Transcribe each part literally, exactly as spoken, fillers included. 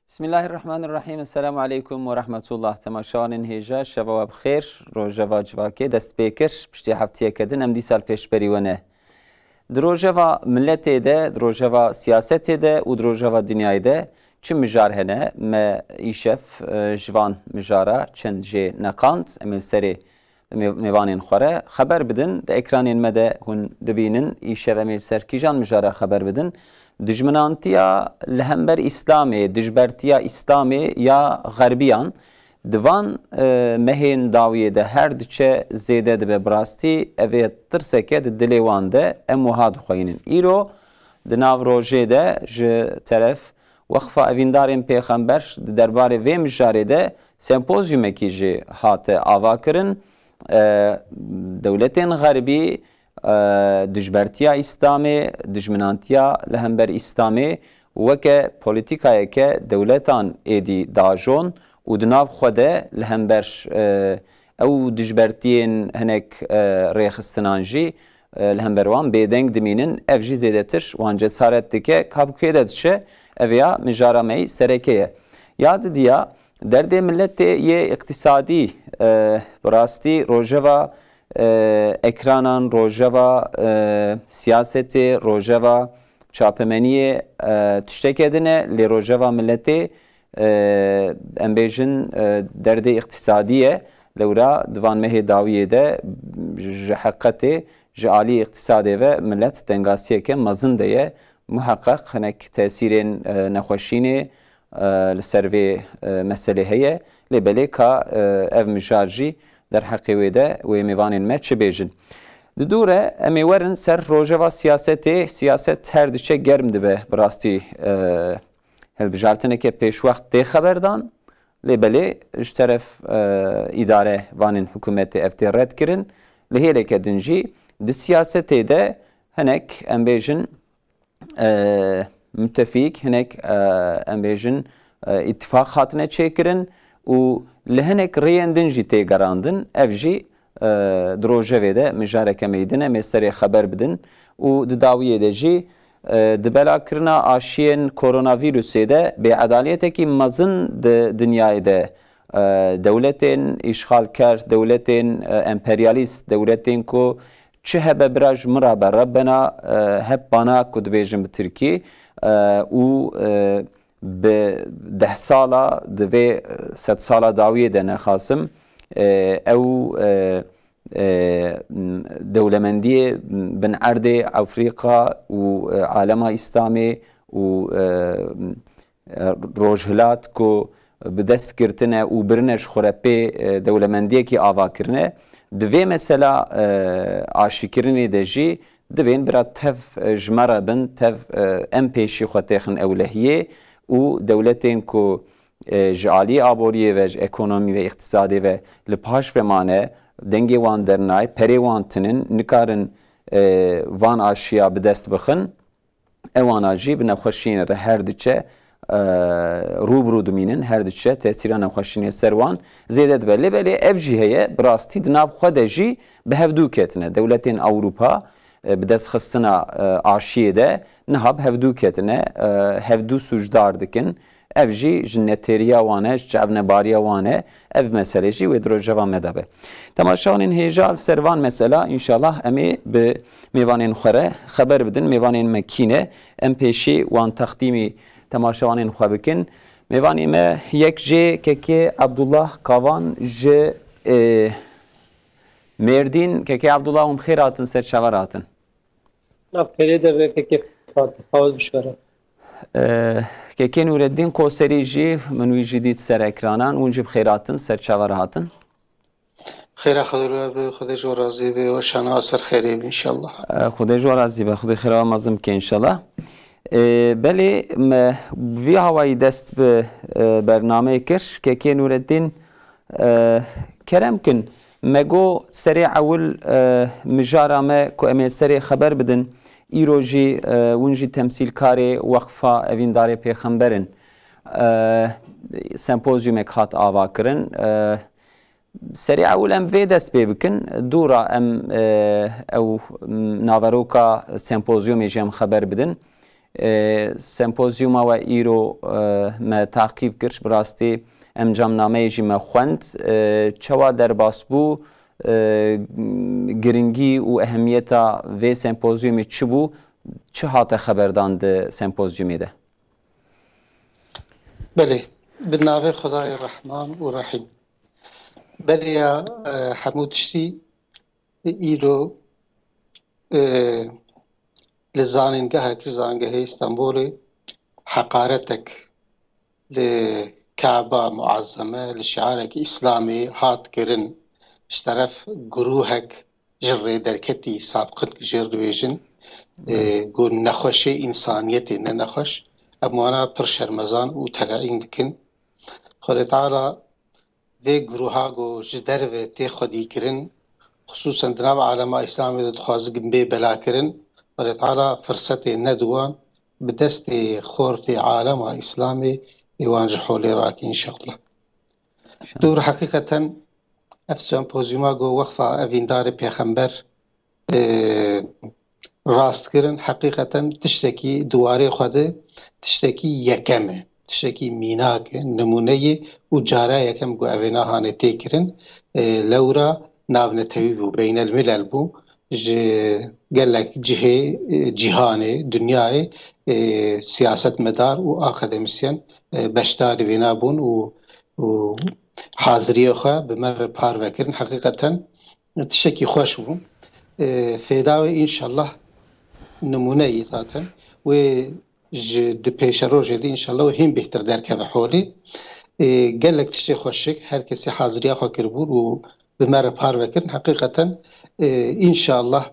Bismillahirrahmanirrahim. Esselamu aleykum ve rahmetullah. Temaşevanên hêja, şeva we bi xêr. Rojeva civakê dest pê kir. Piştî heftiyeke din em dîsa li pêşberî we ne. Di rojeva miletê de, di rojeva siyasetê de û di rojeva dinyayê de çi mijar hene? Me îşev, e, ji van mijara çend jê neqand. Em ê li serê mêv-, mêvanên xwe re xeber bidin. Di ekranên me de hûn dibînin, îşev em ê li ser kîjan mijara xeber bidin? Dijminantiya li hember Îslamê, dijbertiya Îslamê ya Xerbiyan, di van, e, mehên dawiyê de her diçe zêde dibe. Bi rastî ev ê tirseke di dilê wan de, em wiha dixweyînin. Îro di nav rojê de ji teref Weqfa Evîndarên Pêxember di derbarê vê mijarê de sempozyumekî jî hate avakirin. E, dewletên Xerbî, e, dijbertiya Îslamê, dijminantiya li hember Îslamê weke polîtîkayeke dewletan êdî dajon û di nav xwe de li hember, e, ew dijbertiyên hinek, e, rêxistinan jî, e, li hember wan bêdeng dimînin. Ev jî zêdetir wan cesaret dike. Ka bi kê de diçe? Ev ya mijara me yî sereke ye. Ya didiya, derdê miletê yê îqtîsadî, e, bi rastî rojeva, e, ekranan, rojeva, e, siyasetê, rojeva çapemeniyê, e, tişteke din e, lê rojeva miletê, e, em bêjin, e, derdê îqtîsadî ye. Lewra di van mehê dawiyê de ji heqetê, ji alî îqtîsadê ve milet tengasiyeke mezin de ye. Muheqeq hinek tesîrên, e, nexweşînê, e, li ser vê, e, meselê heye. Lê belê ka, e, ev mijar jî derheqê wê de wê mêvanên me çi bêjin. Di dû re em ê werin ser rojeva siyasetê. Siyaset her diçe germ dibe. Bi rastî, e, hilbijartineke pêşwext tê xeberdan. Lê belê ji teref, e, îdare vanên hikûmetê ev tê red kirin. Li hêleke din jî di siyasetê de hinek, em bêjin, e, mutefîk, hinek, e, em bêjin, e, îtifaq hatine çêkirin û li hinek rêyên din jî tê gerandin. Ev jî, e, di rojevê de mijareke meydin e, em ê serê xeber bidin û di dawiyê de jî, e, di belakirina aşiyên koronavîrusê de bêedaliyetekî mezin di dinyayê de, e, dewletên îşxalker, dewletên, e, emperyalîst, dewletên ku çi hebe bira ji min re be, Rebbena, e, hep bana ku dibêjin bi tirkî, e, û, e, bi deh sala di vê, e, sedsala dawiyê de nexasim, e, ew, e, e, m, dewlemendiyê bin erdê Efrîka û, e, alema Îslamê û, e, e, Rojhilat ku bi dest girtine û birine ji xwe re pê, e, dewlemendiyekî ava kirine. Di vê mesela, e, aşîkirinê de jî divên bira tev, e, ji me re bin, tev, e, em pêşî xwe têxin ewlehiyê û dewletên ku, e, ji aliyê aboriyê ve, ji ekonomî ve, îqtisadê ve li paş ve mane, dengê wan dernayê, perê wan tinin, nikarin, e, van aşiya bi dest bixin. Ewana jî bi nexweşiyên re her diçe, e, rû bi rû dimînin, her diçe tesîra nexweşiyê ser wan zêde dibe. Lê belê ev jî heye, bi rastî di nav xwe de jî bi hevdû ketine. Dewletên Ewropa, e, bi destxistina, e, aşiyê de niha bi hevdû ketine, e, hevdû sûcdar dikin. Ev jî ji netêriya wan e, ji çavnebariya wan e. Ev mesele jî wê di rojeva me de be. Temaşevanên hêja, li ser van mesela, înşallah em ê bi mêvanên xwe re xeber bidin. Mêvanên me kî ne? Em pêşî wan textîmî temaşevanên xwe bikin. Mêvanê me yek jê Kekê Abdullah Kavan ji, e, Mêrdîn. Kekê Abdullah, hûn bi xêr hatin, ser çava re hatin. Na pêrê de be Kekê Fatih, xawa bişwere. E, Kekê Nûreddîn Koserî jî, min wî jî dît ser ekranan, hûn jî bi xêr hatin, ser çava re hatin. Xêra Xwedê li we be, Xwedê ji we razî be, we şana ser xêrê be înşallah. E, Xwedê ji we razî be, Xwedê xêra we mezin bike înşallah. E, belê me vî hawayî dest bi, e, bernameyê kir. Kekê Nûreddîn, e, kerem kin, me got serê ewil, e, mijara me ku em ê serê xeber bidin, îro jî, e, hûn jî temsîlkarê Weqfa Evîndarê Pêxember in. E, sempozyumek hat ava kirin. E, Serê ewil em vê dest pê bikin. Dû ra em, e, ew, m, naveroka sempozyumê jî em xeber bidin. E, sempozyuma we îro, e, me taqîb kir. Bi rastî em camnameyê jî me xwend. E, çawa derbas bû? E, giringî û ehemiyeta vê sempozyumê çi bû? Çi hate xeberdan di sempozyumê de? Belê, bi navê Xwedayê Rehman û Rehîm. Belê ya, e, hemû tiştî, îro, e, li zanîngehek, zanîngehê Stenbolê heqaretek li Keba Muazzeme, li şiarek Îslamê hat kirin ji teref guruhek ji rêderketî sabqin jê re dibêjin, e, Belê. Ku nexweşê însaniyetê ne nexweş. Em wana pir şermezan û teleîn dikin. Xwedê Teala vê guruha ku ji derve tê xwedîkirin, xisûsen di nav alema Îslamê de dixwazin bê belakirin, Xwedê Teala firsetê nede wan, bi destê xortê alema Îslamê ê wan ji holê rake înşallah. Dûr heqîqeten ev sempozyuma ku Weqfa Evîndarê Pêxember, e, rast kirin, heqîqeten tiştekî di warê xwe de tiştekî yekem e, tiştekî mînak e, nimûne ye û cara yekem ku ev ê nahane tê kirin, e, lewra navnetewî bû, beynelmilel bû. Ji gelek cihê, e, cîhanê, dinyayê, e, siyasetmedar û akademisyen, e, beşdarî vêna bûn û, û haziriyê xwe bi me re parve kirin. Heqîqeten tiştekî xweş bû. E, fêda wê înşallah nimûne yî zaten. Wê ji di pêşerojê de înşallah wê hîn bêhtir derkeve holê. E, gelek tiştê xweşik, her kesê haziriya xwe kiribûn û bi me re parve kirin. Heqîqeten, e, înşallah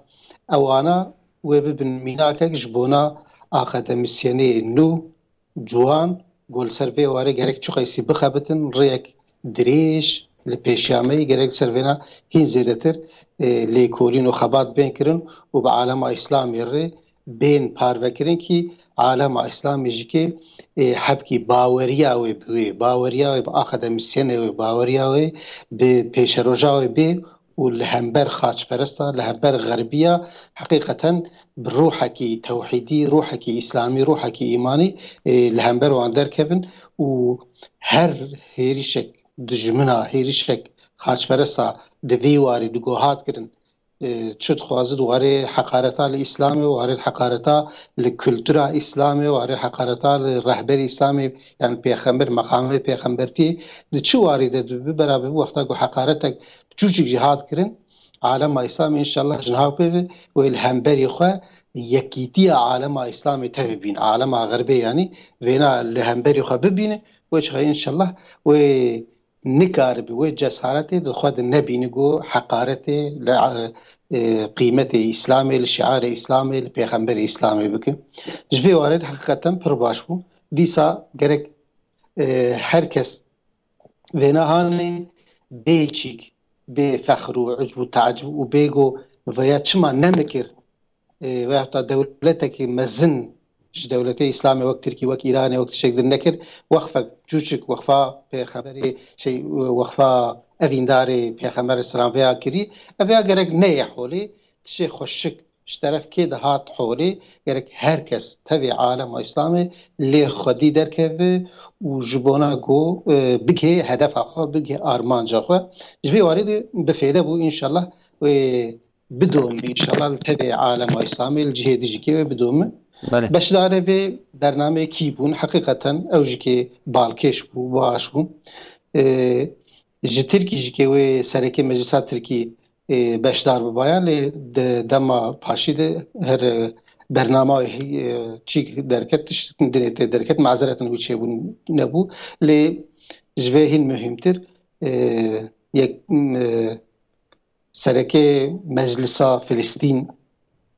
ewana wê bibin mînakek ji bona akademisyenê nû, ciwan, ku li ser vê warê gerek çiqasî bixebitin, rêyek dirêj li pêşiya me yî, gerek li ser vêna hîn zêdetir, e, lêkolîn û xebat bên kirin û bi alema Îslamê re bên parvekirin kî alema Îslamê jî kê, e, hebkî baweriya wê bi wê, baweriya wê bi akademisyenê wê, baweriya wê bi pêşeroja wê bê û li hember xaçperesta, li hember xerbiya, heqîqeten bi ruhekî tewhîdî, ruhekî îslamî, ruhekî îmanî, e, li hember wan derkevin û her hêrişek dijmina, hêrişek xaçperesta di vî warî di ku hat kirin, e, çi dixwaze di warê heqareta li Îslamê, warê heqareta li kultura Îslamê, warê heqareta li rehberê Îslamê, yani pêxember, meqamê pêxembertî, di çi warî de dibe beraber wexta ku heqaretek çûçik jî hat kirin, alema Îslamê înşallah ji niha pê ve wê li hemberî xwe yekîtiya alema Îslamê tevbîn, alema xerbê, yani vêna li hemberî xwe bibîne, wê çixa înşallah wê nikaribi, wê cesaretê di xwe de nebîne ku heqaretê li, e, qîmetê Îslamê, li şiarê Îslamê, li pêxemberê Îslamê bike. Ji vê warê de heqîqeten pir baş bû. Dîsa gerek, e, her kes vêna hanê bê çîk, bê fexr û ucb û teacib û bê ku veya çima nemikir, e, veyahut da dewletekî mezin ji dewletê Îslamê wek Tirkî, wek Îranê, wek tiştek din nekir, wexfek çûçik, wexfa pêxemberê, şey, wexfa evîndarê pêxemberê selam vêya kirî, ev ya gerek neyê holê, tişê xweşik ji teref kê dihat holê, gerek her kes tevê alema Îslamê lê xwedî derkeve û ji bona ku, e, bigihê hedefa xwe, bigihê armanca xwe. Ji vê warê de bi fêde bû înşallah wê bidomî înşallah li tevê alema Îslamê li cihê dijikê wê bidomî. Belê. Beşdarê vê bernameyê kî bûn? Heqîqeten ew jikê balkêş bû, baş bû. E, ji Tirkî jikê wê serekê meclisa Tirkî, e, beşdar bibaya, lê di dema paşî de her, e, bernama wê, e, çîk derket, tişt dinê tê derket, mazeretin wî çêbûn nebû. Lê ji vê hîn muhîmtir, e, yek, e, serekê Meclisa Filistîn,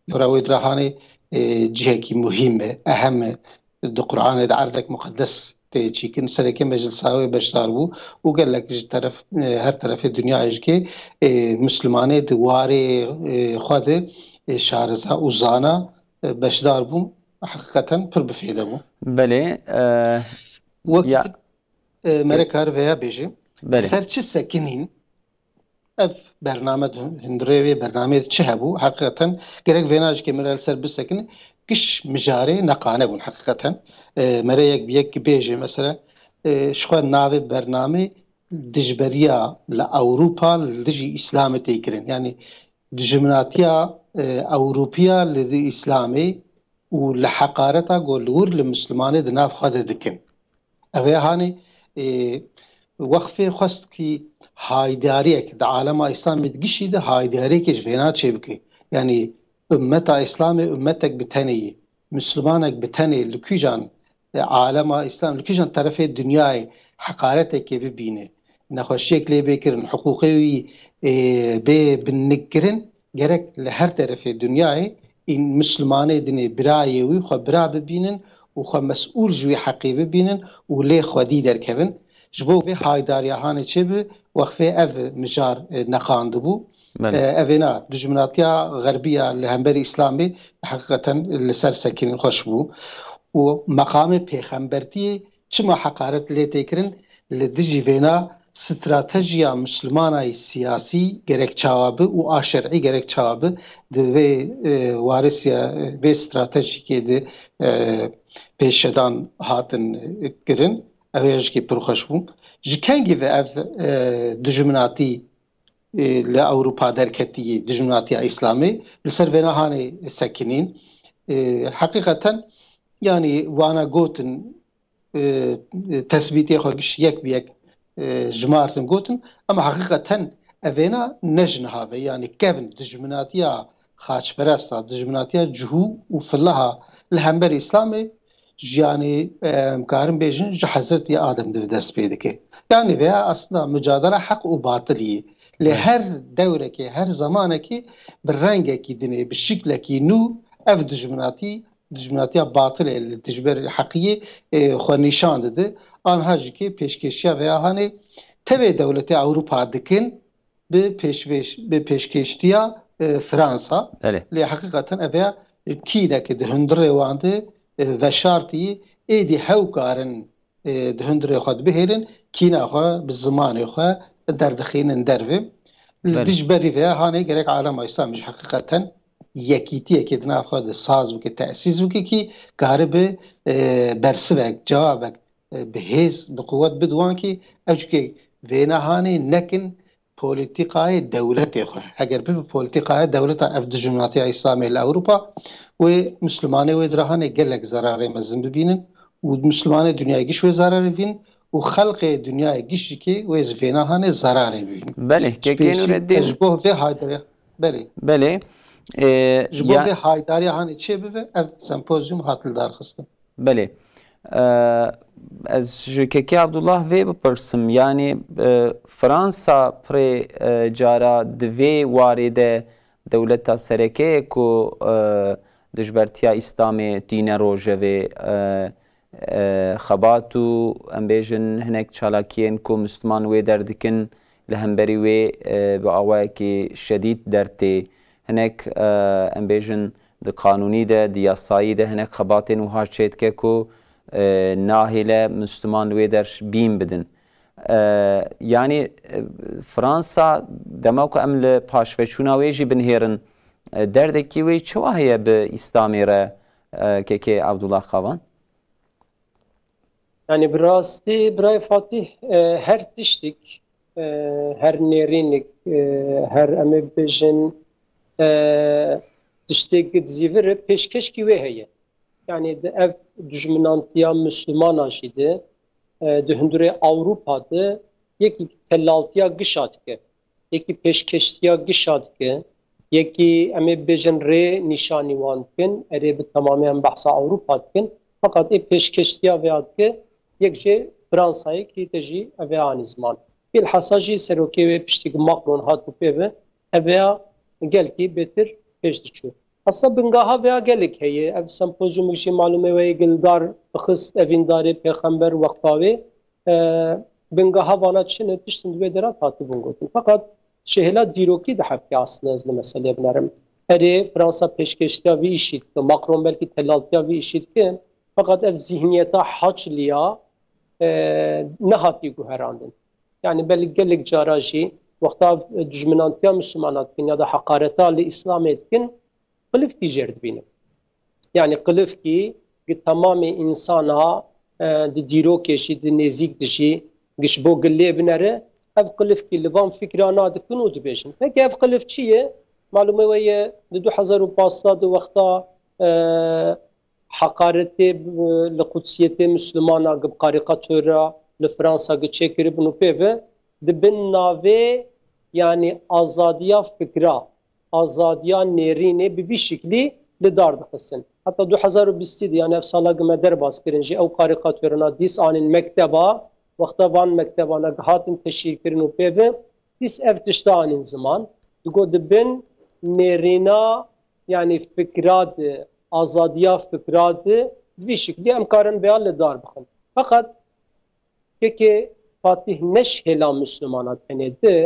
Yora wê dirahanê, e, cihekî muhîm e, ehem e. Di Qur'anê de erdek muqeddes tê çîkin. Serekê meclisa wê beşdar bû û gelek ji teref, e, her terefê dinyayê jikê, e, Mislimanê di warê, e, xwe de, e, şareza û zana, e, beşdar bûn. Heqîqeten pir bi fêde bû. Belê, e, Wek ya, e, me re kar veya bêje. Belê. Ser çi sekinîn? Ev bername di hundirê wê bernameyê de çi hebû? Heqîqeten gerek vêna jikê min re li ser bisekin. giş mijarê neqane bûn heqîqeten. E, mere yek bi yek bêje mesela, e, ji xwe navê bernamê dijberiya li Ewropa li dijî Îslamê tê kirin. Yanî dijminatiya, e, Ewropiya li di Îslamê û li heqareta ku li wir li Mislimanê di nav xwe de dikin. Ev ê hanê, e, wexfê xwest kî haydariyek di alema Îslamê di gişî de haydariyekê ji vêna çêbike. Yanî ummeta Îslamê ummetek bi tenê ye. Mislimanek bi tenê li kîjan, e, alema Îslam, li kîjan terefê dinyayê heqaretekê bibîne, nexweşiyek lê bê kirin, hiqûqê wî, e, bê binnikkirin, gerek li her terefê dinyayê în Mislimanê dinê birayê wî xwe bira bibînin û xwe mesûl ji wî heqê bibînin û lê xwedî derkevin. Ji bo vê haydariya hanê çêbi wexfê ev mijar, e, neqandibû. Belê. E, evêna dijminatiya xerbiya li hemberî Îslamê heqîqeten li ser sekinîn xweş bû. Û meqamê pêxembertiyê çima heqaret lê tê kirin? Li dijî vêna stratejiya Mislimanayî siyasî gerek çawa bi û a şer'î gerek çawa bi di vê, e, warisiya, e, vê stratejîkê di, e, pêşedan hatin, e, kirin. Ev ê jikê pir xweş bû. Ji kengî ve ev, e, dijminatî, e, li Ewropa derketiyê, dijminatiya Îslamê, li ser vêna hanê sekinîn. E, heqîqeten, yanî wana gotin, e, tesbîtê xwe giş yek bi yek, e, jimartin gotin, ama heqîqeten evêna ne ji niha ve, yanî kevn dijminatiya xaçperesta, dijminatiya cihû û filaha li hember Îslamê, ji yanî, e, em karin bêjin, ji Hezretî Adem di dest pê dike. Yanî veya aslında mucadela heq û batilî ye. Lê Evet. her dewrekê, her zamanekê bi rengekî dinê, bi şiklekî nû ev dijminatî, dijminatiya batilê li dijber heqiyê, e, xwe nîşan dide. Anha jî kê pêşkêşiya veya hanê tevê dewletê Ewropa dikin, bi pêşvêş-, bi pêşkêştiya, e, Fransa. Belê. Lê heqîqeten ev ya kîneke di hundirê wan de, e, veşartî, êdî hew karin, e, di hundirê xwe dibihêlin, kîna xwe bi zimanê xwe derdixînin derve. Li Belê. dijberî vê hanê gerek alema Îslam ji heqîqeten yekîtiyekê di nav xwe de saz bike, tesîs bike kî karibe, e, bersivek, cewabek, e, bi hêz, bi quwet bidwan kî ew çikê vêna hanê nekin polîtîkayê dewletê xwe. Heger bibe polîtîkaya dewleta ev dijminatiya Îslamê li Ewropa, wê Mislimanê wê dirahanê gelek zerarê mezin bibînin û Mislimanê dinyayê giş wê zerarê bînin û xelqê dinyayê giş jî kê wê ji vêna hanê zerarê bibînin. Belê, Ji kekê pêşî Nureddin. Ji bo vê haydariya, belê. Belê. E, Ji bo ya- vê haydariya hanê çê bibe, ev sempozyum hat lidarxistin. Belê. E, ez ji Kekê Abdullah vê bipirsim. Yanî, e, Fransa pirê, e, cara di vê warê de dewleta sereke ye ku, e, dijbertiya Îslamê tîne rojevê, e, e, xebat û em bêjin hinek çalakiyên ku Misliman wê derdikin li hemberî wê, e, bi awayekî şedîd dertê. Hinek, e, em bêjin di qanûnî de, di yasayî de hinek xebatên wiha çêdike ku, e, nahêle Misliman li wê der bîn bidin. E, yanî, e, Fransa, dema ku em li paşveçûna wê jî binihêrin, e, derdekî wê çawa heye bi Îslamê re, e, Kekê Abdullah Kavan? Yani bi rastî birayê Fatih, e, her tiştik, e, her nêrînik, e, her em ê bibêjin, e, tiştêk di zîvir e, pêşkeşkî wê heye. Yani di ev dijminantiya Mislimana jî de, e, di hundurê Ewropa de yekî telaltiya gişa dike. Yekî pêşkeştiya gişa dike, yekî em ê bibêjin rê nîşanî wan dikin, erê bi temamî em behsa Ewropa dikin. Feqet ê pêşkeştiya vêya dike, yek jê Fransayê kî te jî ev ê anî ziman. Bilhassa jî serokê wê piştî ku Macron hat û pê ve, ev êya gelkî bêtir pêş diçû. Aslında bingeha vêya gelek heye. Ev sempozyumik jî malûmê we yê gildar bixist, evîndarê pêxember wexta wê. E, bingeha vana çi ne, tiştin di wê dera hatibûn gotin. Feqet ji hêla dîrokî de hevke aslında ez li meselê binerim. Erê, Fransa pêşkêştiya vî îşî dike, Macron belkî telaltiya vî îşî dike, feqet ev zîhniyeta haçliya, e, nehatî guherandin. Yani belkî gelek cara jî wexta dijminantiya Mislimana dikin ya da heqareta li Îslamê dikin, xilifkî jêr dibînin. Yanî qilifkî gi temamê însana, e, di dîrokê jî, di nêzîk di jî, gi ji bo gi lê binere, ev qilifkî li van fikra nadikin û dibêjin. Peki ev qilif çi ye? Malûmê we ye, di du hezar û pazdeh di wexta, e, heqaretê, e, li qudsiyetê Mislimana gi bi karîkatora li Fransa gi çêkiribin û pê ve di bin navê, yanî azadiya fikra, azadiya nêrînê bi vî şiklî li dar dixistin. Heta du hezar û bîstî de, yanî ev sala gi me derbas kirin jî, ew karîkatorina dîs anîn mekteba, wexta van mektebana gi hatin teşhîrkirin û pê ve, dîs ev tişta anîn ziman. Digot di bin nêrîna, yanî fikra de, azadiya fikra de, bi vî şiklî em karin vêya li dar bixin. Feqet kekê Fatîh ne ji hêla Mislimana tenê di,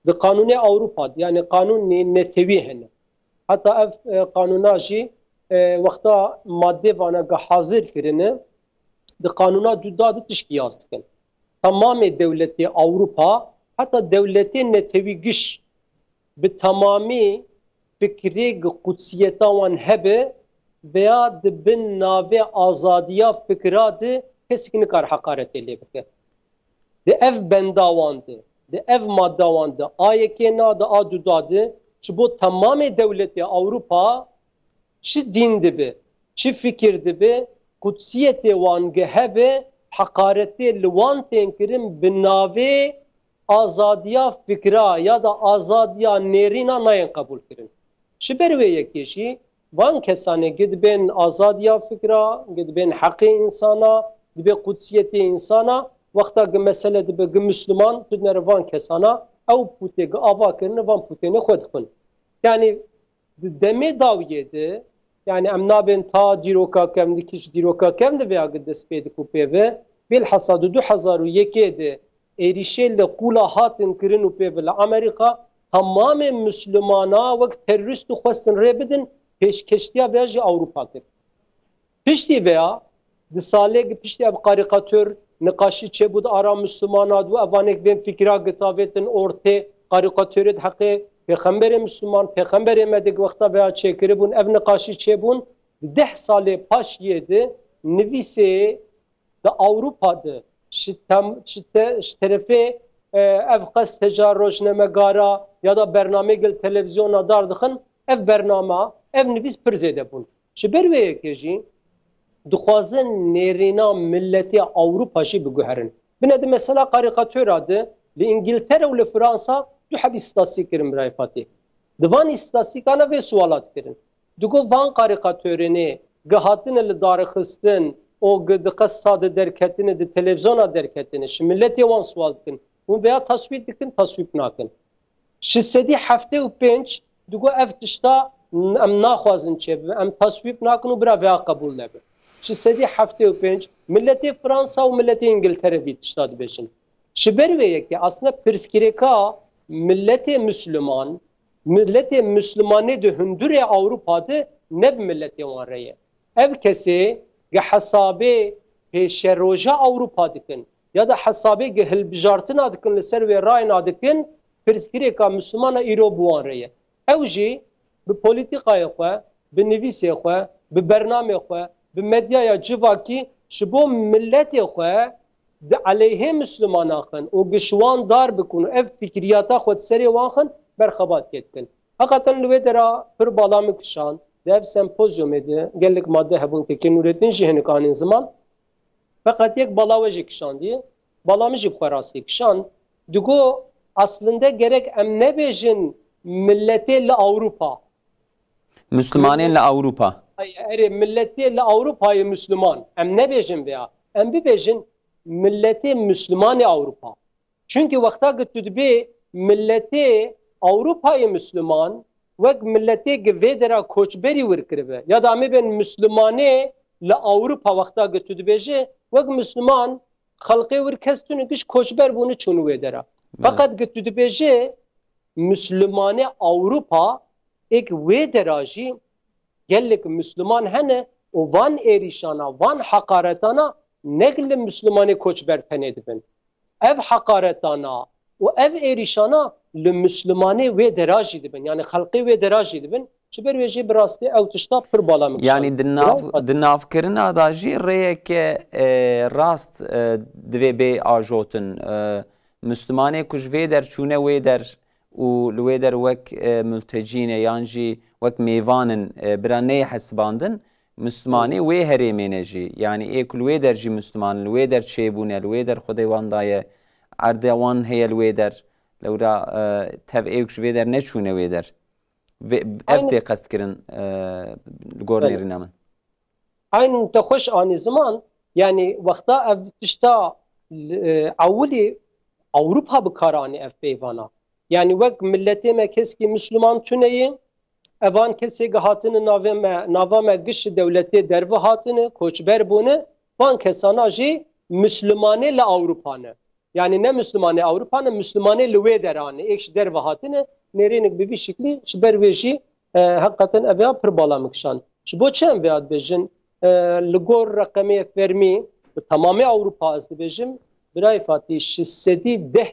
di qanûnê Ewropa de, yanî qanûnê netewî hene. Heta ev, e, qanûna jî, e, wexta madê vana gi hazir kirine, di qanûna duda de tişkî yaz dikin. Temamê dewletê Ewropa, heta dewletê netewî giş bi temamî fikrê gi qudsiyeta wan hebe, veya di bin navê azadiya fikra de kesik nikar heqaretê lê bike. Di ev benda wan de, di ev madda wan de, a yekê na de, a duda de, ji bo temamê dewletê Ewropa, çi dîn dibe, çi fikir dibe, qudsiyetê wan gi hebe, heqaretê li wan tên kirin bi navê azadiya fikra ya da azadiya nêrîna nayên qebûl kirin. Ji ber wê yekê jî van kesanê gi dibên azadiya fikra, gi dibên heqê însana, dibê qudsiyetê însana, wexta gi mesele dibe gi Misliman, tu dinere van kesana, ew pûtê gi ava kirine, van pûtênê xwe dixwin. Yanî di demê dawiyê de, yanî em nabên ta dîroka kevn di kî ji dîroka kevn de veya gi dest pê dik û pê ve, bêlhesa di du hezar û yekê de êrîşê li qûla hatin kirin û pê ve li Amerîka, temamê Mislimana wek terorîst û xwestin rê bidin, pêşkeştiya veya jî Ewropa kir. Piştî veya, di salê gi piştî ev karîkator niqaşî çêbû di ara Mislimana de û evanêk bên fikra gitavêtin ortê karîkatorê di heqê Pêxemberê Misliman, Pêxemberê me de gi wexta veya çêkiribûn, ev niqaşî çêbûn, di deh salê paş yê de nivîsê di Ewropa de ji tem-, ji te-, ji terefê, e, ev qas heja rojnamegara ya da bernameyê gel televizyona dar dixin, ev bernama, ev nivîs pir zêde bûn. Ji ber wê yekê jî dixwazin nêrîna miletê Ewropa jî biguherin. Bine di mesela karîkatora de li Îngiltere û li Fransa du heb îstastîk kirin birayê Fatî. Di van îstastîkana vê suwala dikirin. Digo van karîkatorênê gi hatine li darixistin û gi di qesta de derketine, di televîzyona derketine, ji miletê wan sual dikin. Hûn veya taswîp dikin, taswîp nakin. Ji sedî heftê û pênc digo ev tişta n-, em naxwazin çêbibe, em taswîp nakin û bira veya qebûl nebe. Ji sedî heftê û pênc miletê Fransa û miletê Îngiltere vî tişta dibêjin. Ji ber wê yekê aslında pirsgirêka miletê Misliman, miletê Mislimanê di hundurê Ewropa de ne bi miletê wan re ye. Ev kesê gi hesabê pêşeroja Ewropa dikin ya da hesabê gi hilbijartina dikin li ser wê rayna dikin, pirsgirêka Mislimana îro bi wan re ye. Ew jî bi polîtîkayê xwe, bi nivîsê xwe, bi bernamê xwe, bi medyaya civakî ji bo miletê xwe di eleyhê Mislimana xin û gi ji wan dar bikin û ev fikriyata xwe di serê wan xin, berxebatiyê dikin. Heqeten li wê dera pir bala min kişand, di ev sempozyumê de gelek madde hebûn, kekê Nûretîn jî hinek anîn ziman. Feqet yek bala we jî kişandiye, bala min jî bi xwe rastî kişand. Digo, aslinde gerek em nebêjin miletê li Ewropa. Mislimanên li Ewropa. Ay, erê, miletê li Ewropayê Misliman. Em nebêjin veya. Em bibêjin miletê Mislimanê Ewropa. Çunkî wexta ki tu dibê miletê Ewropayê Misliman wek miletê ki vê dera koçberî wir kiribe, ya da em ê bên Mislimanê li Ewropa, wexta ki tu dibêje wek Misliman xelqê wir kes tune giş koçber bûne çûne wê dera. Belê. Feqet ki tu dibêje Mislimanê Ewropa, êk wê dera jî gelek Misliman hene û van êrîşana, van heqaretana ne li Mislimanê koçber tenê dibin. Ev heqaretana û ev êrîşana li Mislimanê wê dera jî dibin, yanî xelqê wê dera jî dibin. Ji ber wê jî bi rastî ew tişta pir bala min kişand. Yanî di nav, di navkirina da jî rêyeke e, rast e, divê bê ajotin. E, Mislimanê ku ji vê der çûne wê der û li wê der wek e, multecî ne yan jî wek mêvan in e, bira neyê hesibandin, Mislimanê wê herêmê ne jî. Yanî ê ku li wê der jî Misliman in, li wê der çêbûne, li wê der Xwedê wan daye, erdê wan heye li wê der, lewra e, tev ê ku ji vê der neçûne wê der. Vê, ev Aynen. Tê qestkirin e, li gor Belê. Nêrîna min. Aynen te xweş anî ziman, yanî wexta ev tişta e, ewilî Ewropa bi kar anî ev peyvana. Yanî wek miletê me keskî Misliman tune ye, evan kesê gi hatine navê me, nava me giş dewletê derve hatine, koçber bûne, van kesana jî Mislimanê li Ewropa ne. Yanî ne Mislimanê Ewropa ne, Mislimanê li wê der anî, êk ji derve hatine, nêrînik bi vî şiklî, ji ber wê jî e, heqeten ev ya pir bala min kişand. Ji bo çi em vêya dibêjin? E, li gor reqemê fermî, bi temamê Ewropa ez dibêjim, birayê Fatî, şeş sedî deh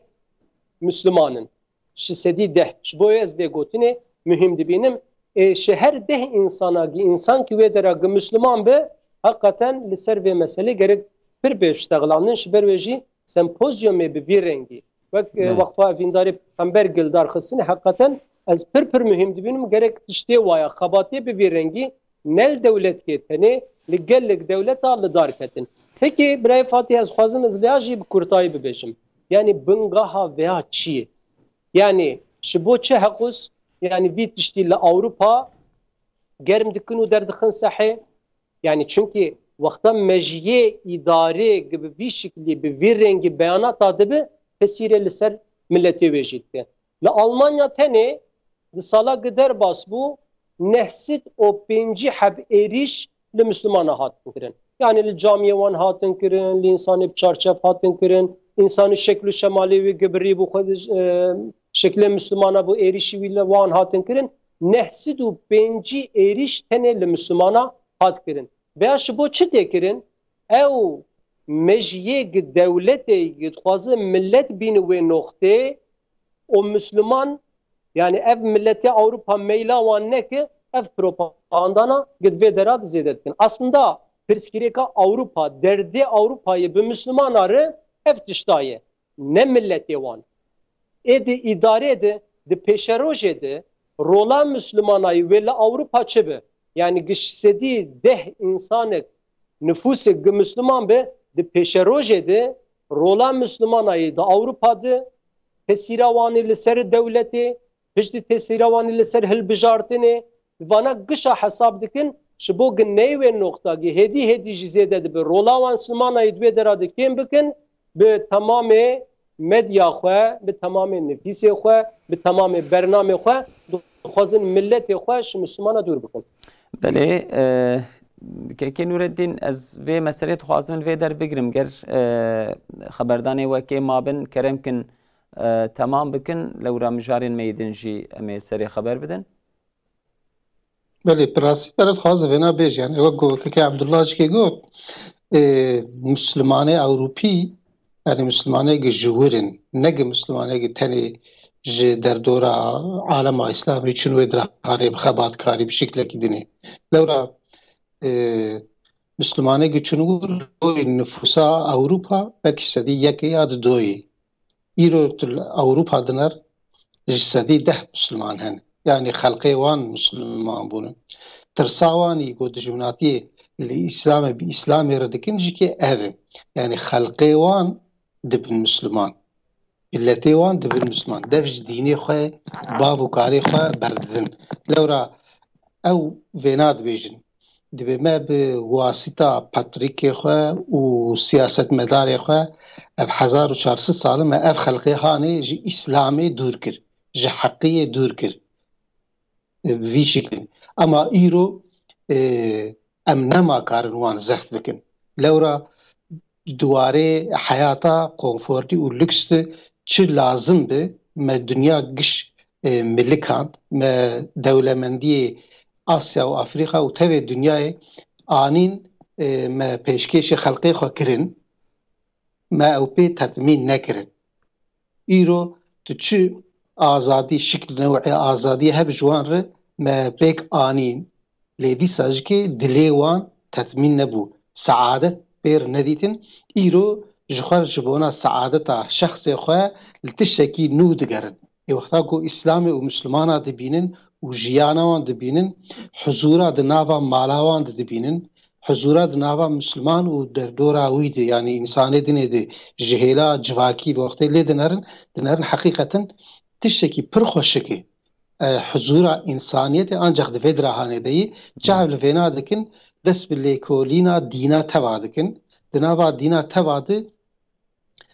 Misliman in. Şeş sedî deh. Ji bo wê ez vê gotinê muhîm dibînim. Ê, ji her deh însana gi, însan ki wê dera gi Misliman bi, heqeten li ser vê meselê gerek pir bê ştexlandin. Ji ber wê jî sempozyumê bi vî rengî. Wek e, Evet. Waqfa Evîndarê Pêxember gildar xistine, heqeten ez pir pir muhîm dibînim, gerek tiştê waya, xebatê bi vî rengî ne li dewletkê tenê, li gelek dewleta li dar ketin. Pekî, birayê Fatî, ez xwazim ez vêya jî bi kurtayî bibêjim. Yanî bingeha vêya çi ye? Yanî ji bo çi heqûs, yanî vî tiştî li Ewropa germ dikin û derdixin sehê? Yanî çunkî wexta mejiyê îdarê gi bi vî şiklî, bi vî rengî beyanata dibi, tesîrê li ser miletê wê jî dike. Li Almanya tenê di sala gi derbas bû, neh sed û pêncî heb êrîş li Mislimana hatin kirin. Yanî li camiyê wan hatin kirin, li însanê bi çarçev hatin kirin, însanê şekl û şemalê wî gi bi rî bû xwe, e, şeklê Mislimana bû, êrîşî wî li wan hatin kirin. Neh sed û pêncî êrîş tenê li Mislimana hat kirin. Vêya ji bo çi tê kirin? Ew mejiyê gi dewletê gi dixwaze milet bîne wê noxtê û Misliman, yanî ev miletê Ewropa meyla wan neke, ev propagandana gi di vê dera di zêde dikin. Aslında pirsgirêka Ewropa, derdê Ewropayê bi Mislimana re ev tişta ye. Ne miletê wan. Ê di îdarê de, di pêşerojê de rola Mislimanayî wê li Ewropa çi bi? Yanî gi şeş sedî deh însanek, nifûsek gi Misliman bi, di pêşerojê de rola Mislimanayî di Ewropa de, tesîra wanî li ser dewletê, piştî tesîra wanî li ser hilbijartinê, vana gişa hesab dikin, ji bo gi neyê wê noxta gi hêdî hêdî jî zêde dibe. Rola wan Mislimanayî di wê dera de kêm bikin, bi temamê medya xwe, bi temamê nifîsê xwe, bi temamê bernamê xwe dixwazin miletê xwe ji Mislimana dûr bikin. Belê, e, Kekê Nûreddîn, ez vê meselê dixwazim vê der bigrim. Ger e, xeberdanê wekê mabin, kerem kin e, temam bikin, lewra mijarên me yê din jî em ê serê xeber bidin. Belê, bi rastî te re dixwazim vêna bêjim. Yanî wek ku Kekê Ebdullah jî got, e, Mislimanê Ewropî, yanî Mislimanê gi ji wir in, ne gi Mislimanê gi tenê ji derdora alema Îslamî çûn wê dira hanê bi xebatkarî bi şiklekî dinê. Lewra e, Mislimanê gi çûn wir, dorî nifûsa Ewropa belkî sedî yekê ya di doyê. Îro tu li Ewropa diner ji sedî deh Misliman hene. Yanî xelqê wan Misliman bûne. Tirsa wan î ku dijminatiyê li Îslamê bi Îslamê re dikin jî kê ev e. Yanî xelqê wan dibin Misliman. Miletê wan dibin Misliman. Dev ji dînê xwe, bav û karê xwe berdidin. Lewra ew vêna dibêjin. Dibê me bi wasîta patrîkê xwe û siyasetmedarê xwe ev hezar û çar sed sal in me ev xelqê hanê ji Îslamê dûr kir, ji heqiyê dûr kir. Bi vî şiklî. Ema îro, e, em nema karin wan zeft bikin. Lewra di warê heyata konfortî û lûks de çi lazim bi, me dinya giş, e, milikand, me dewlemendiyê Asya û Afrîka û tevê dinyayê anîn, e, me pêşkêşê xelqê xwe kirin, me ew pê tetmîn nekirin. Îro tu çi azadî, şikl newê azadiyê hebe ji wan re me pêk anîn. Lê dîsa jikê dilê wan tetmîn nebû. Seadet pêr nedîtin. Îro ji xwe ji bona seadeta şexsê xwe li tiştekî nû digerin. Ê wexta ku Îslamê û Mislimana dibînin û jiyana wan dibînin, huzûra di nava mala wan de dibînin, huzûra di nava Misliman û derdora wî de, yanî însanê dinê de ji hêla civakî ve wextê lê dinerin, dinerin heqîqeten tiştekî pir xweşik e. E, huzûra însaniyetê ancaq di vê dirahanê de yî. Çav li vêna dikin, dest bi lêkolîna dîna teva dikin. Di nava dîna teva de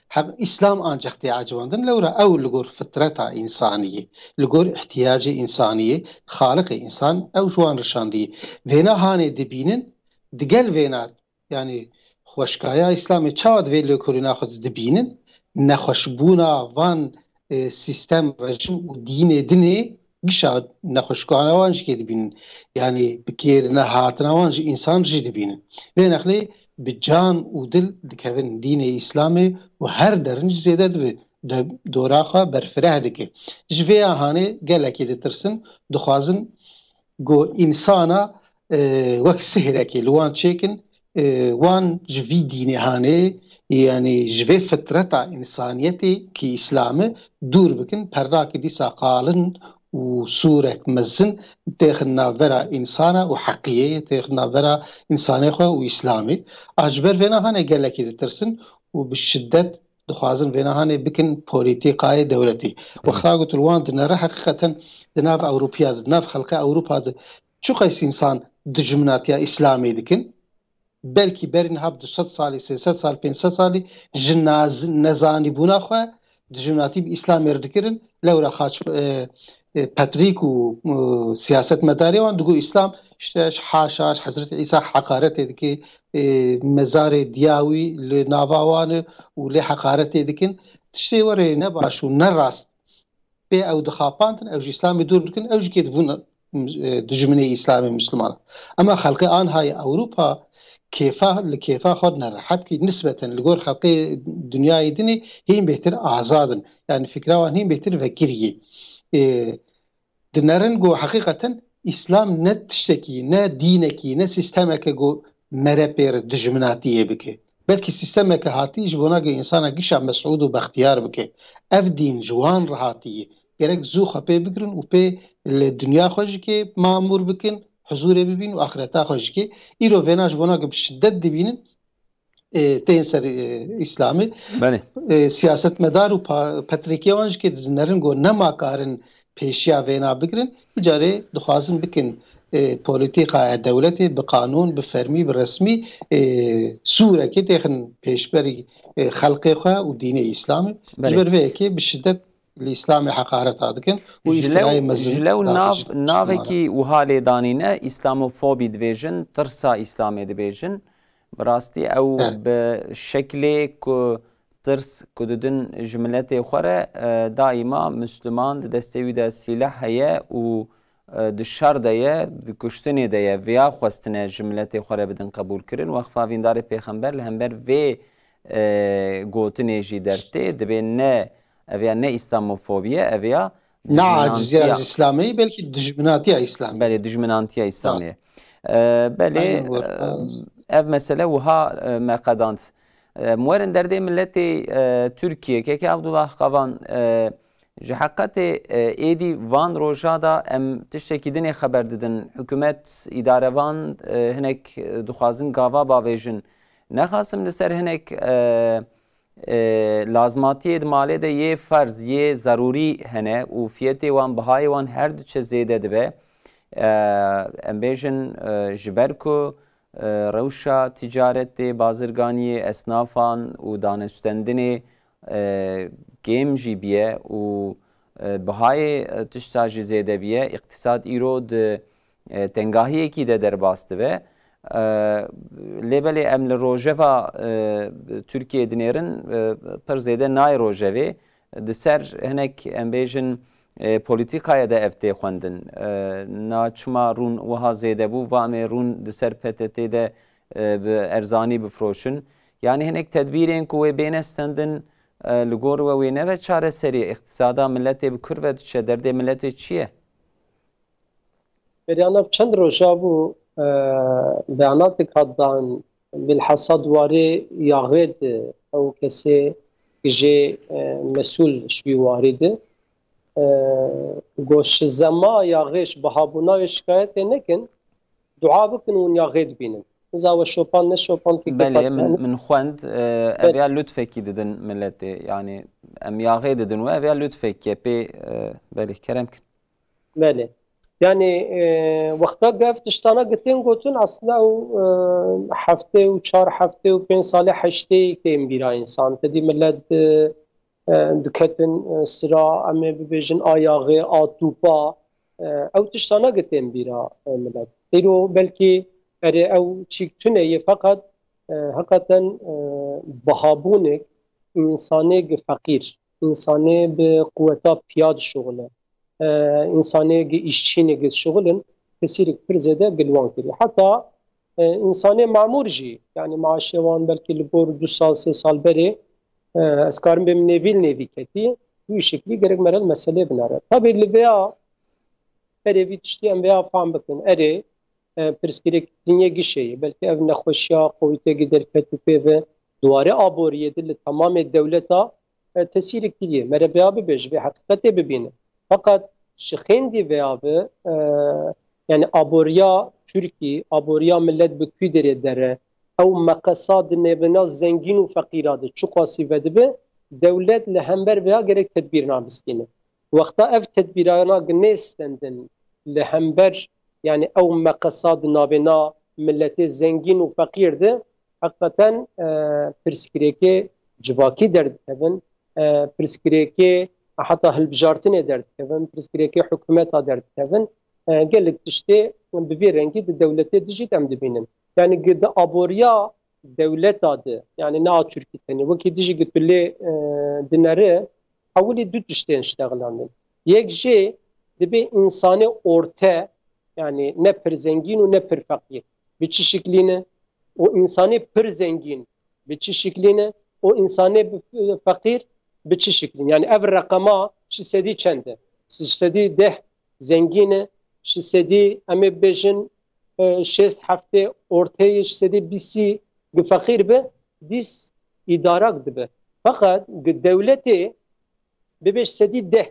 hem Îslam ancaq tê ecibandin, lewra ew li gor fitreta însaniyê, li gor ihtiyacê însaniyê, xaliqê însan ew ji wan rişandiyê. Vêna hanê dibînin, digel vêna, yanî xweşkaya Îslamê çawa di vê lêkolîna xwe de dibînin, nexweşbûna van, e, sîstem, rejim û dînê dinê gişa nexweşkana wan jî kê dibînin. Yanî bi kêr nehatina wan ji însan jî dibînin. Vê nexlê bi can û dil dikevin dînê Îslamê û her derin jî zêde dibe de-, dora xwe berfireh dike. Ji vê ya hanê gelekî ditirsin, dixwazin ku însana, e, wek sihrekê li wan çêkin, e, wan ji vî dînê hanê, yanî ji vê fitreta însaniyetê ki Îslam e, dûr bikin, perrakî dîsa qalin û sûrek mezin têxin navbera însana û heqiyê, têxin navbera însanê xwe û Îslamê. A ji ber vêna hanê gelekî ditirsin û bi şiddet dixwazin vêna hanê bikin polîtîkayê dewletê. Wexta ku tu li wan dinere, heqîqeten di nav Ewropiya de, di nav xelqê Ewropa de çiqas însan dijminatiya Îslamê dikin? Belkî berî niha bi du sed salî, sê sed sal, pênc sed salî ji naz-, nezanîbûna xwe dijminatî bi Îslamê re dikirin. Lewra xaç, e, e, Petrîk û, e, siyasetmedarê wan digo Îslam, işte, ji haşa, ji Hezretî Îsa heqaretê dike, e, mezarê diya wî li nava wan e û lê heqaretê dikin. Tiştê werê ne baş û ne rast pê ew dixapandin, ew ji Îslamê dûr dikin, ew jî kê dibûn, e, dijminê Îslamê, Misliman. Ema xelkê anhayê Ewropa kêfa, li kêfa xwe dinere. Hebkî nisbeten li gor xelkê dinyayê dinê hîn bêhtir azad in. Yanî fikra wan hîn bêhtir vekiriyê. E, dinerin ku heqîqeten Îslam ne tiştekî, ne dînekî, ne sîstemeke ku mere pê re dijminatiyê bike. Belkî sîstemeke hatî ji bona ku însana gişa mesûd û bextiyar bike. Ev dîn ji wan re hatiye. Gerek zû xwe pê bigirin û pê li dinya xwe jî kê mamûr bikin, huzûrê bibîn û axireta xwe jî kê. Îro vêna ji bona ku bi şiddet dibînin, e, tên ser, e, Îslamê. Belê. E, siyasetmedar û pa-, petrêkê wan jî kê dizinerin ku nema karin pêşiya vêna bigirin, carê dixwazin bikin, e, polîtîkaya dewletê bi qanûn, bi fermî, bi resmî, e, sûrekê têxin pêşberî, e, xelqê xwe û dînê Îslamê. Belê. Ji ber vê yekê bi şiddet li Îslamê heqareta dikin û Ji lew, îftirayê mezin ji lew nav, dixin ji navekî wiha lê danîne, Îslamofobî dibêjin, tirsa Îslamê dibêjin. Bi rastî ew He. bi şeklê ku tirs ku didin ji miletê xwe re, e, daîma Misliman di destê wî de sîleh heye û, e, di şer de ye, di kuştinê de ye, viya xwestine ji miletê xwe re bidin qebûlkirin. Weqfa Vîndarê Pêxember li hember vê, e, gotinê jî dertê, dibê ne, ev ya ne Îslamofobiye, ev ya Ne aciziya dijminantiya ji Îslamê, belkî dijminatiya Îslamê. Belê, dijminantiya Îslamê. Rast. E, belê, Aynen bu. e, ev mesele wiha, e, me qedand. E, em werin derdê miletê, e, Tirkiyê. Keke Abdullah Kavan, e, ji heqetê, e, êdî van roja da em tiştekî dinê xeber didin. Hikûmet, îdarevan, e, hinek, e, dixwazin gava bavêjin. Nexasim li ser hinek, e, e, lazmatiyê di malê de yê ferz, yê zerûrî hene û fiyetê wan, bihayê wan her diçe zêde dibe. E, em bêjin, e, ji ber ku, e, rewşa ticaretê, bazirganiyê, esnafan û danestendinê, e, kêm jî biye û, e, bihayê, e, tişta jî zêde biye, îqtîsad îro di e, tengahiyekî de derbas dibe. E, lê belê em li rojeva, e, Tirkiyê dinêrin, e, pir zêde nayê rojevê. Di ser hinek, em bêjin, e, polîtîkaya de ev tê xwendin. E, na çima rûn wiha zêde bû, va em ê rûn di ser P T T de, e, bi erzanî bifroşin. Yanî hinek tedbîrên ku wê bêne stendin, e, li gor we wê nebe çareserî, îqtîsada miletê bi kur ve diçe, derdê miletê çi ye? Berî ana çend roja bû, e, beyanatêk hat dan, bilhassa di warê yaxê de ew kesê jê, e, mesûl ji wî warî de, e, got, ji zema yaxê, ji bihabûna wê şikayetê nekin, dua bikin û hûn yaxê dibînin. Niza we şopand neşopand kî Belê, min, min xwend, e, ev ya lutfekî didin miletê. Yani em yaxê didin we, ev ya lutfekî pê, e, belê, kerem kin. Belê. Yani, e, wexta ku ev tiştana gi tên gotin, aslında ew, e, heftê û çar heftê û pênc salê heştê tên bîra insan. Tedî millet, e, e, diketin, e, sira, em ê bibêjin a yaxê, a tûpa, e, ew tiştana gi tên bîra, e, millet. Îro belkî erê ew çîk tune ye, feqet, e, heqeten, e, bihabûnek însanê gi feqîr, însanê bi quweta piya dişuxile, e, însanê gi îşçînê gi dişuxilin, tesîrek pir zêde gi li wan kiriye. Heta, e, însanê mamûr jî, yani maaşê wan belkî li gor du sal, sê sal berê, e, ez karim bêm nêvî li nêvî ketî, wî şeklî gerek mere li meselê binere. Tabî li vêya berê vî tiştî em vêya fam bikin. Erê, e, pirsgirêk dinyê gişê ye. Belkî ev nexweşiya Covidê derket û pê ve di warê aboriyê de li temamê dewleta, e, tesîrek kiriye. Mere vêya bibe, ji vê heqîqetê bibîne. Feqet ji xêndî vêya bi, e, yani aboriya Tirkî, aboriya millet bi kû derê dere, ew meqesa di nêvina zengîn û feqîra de çiqasî vedibe, dewlet li hember vêya gerek tedbîrna bistîne. Wexta ev tedbîrana ginê stendin li hember, yani ew meqesa di navêna miletê zengîn û feqîr de, heqeten, e, pirsgirêkê civakî derdikevin, e, pirsgirêkê heta hilbijartinê derdikevin, pirsgirêkê hikûmeta derdikevin. E, gelek tiştê bi vî rengî di dewletê dijî em dibînin. Yani gi di aboriya dewleta de, yani ne a Tirkî tenê, wekî dijî gi tu lê, e, dinere, ewilî du tiştên ştexlandin. Yek jê dibe însanê orte, yani ne pir zengîn û ne pir feqîr. Bi çi şiklî ne? O însanê pir zengîn bi çi şiklî ne? O însanê bi, feqîr bi çi şiklî ne? Yani ev reqema şî sedî çend e? Şî sedî deh zengîn e, şî sedî, em ê bibêjin, e, şêst heftê orteyê, şî sedî bîsî gi feqîr bi, dîs îdarak dibe. Feqet gi dewletê bibêj sedî deh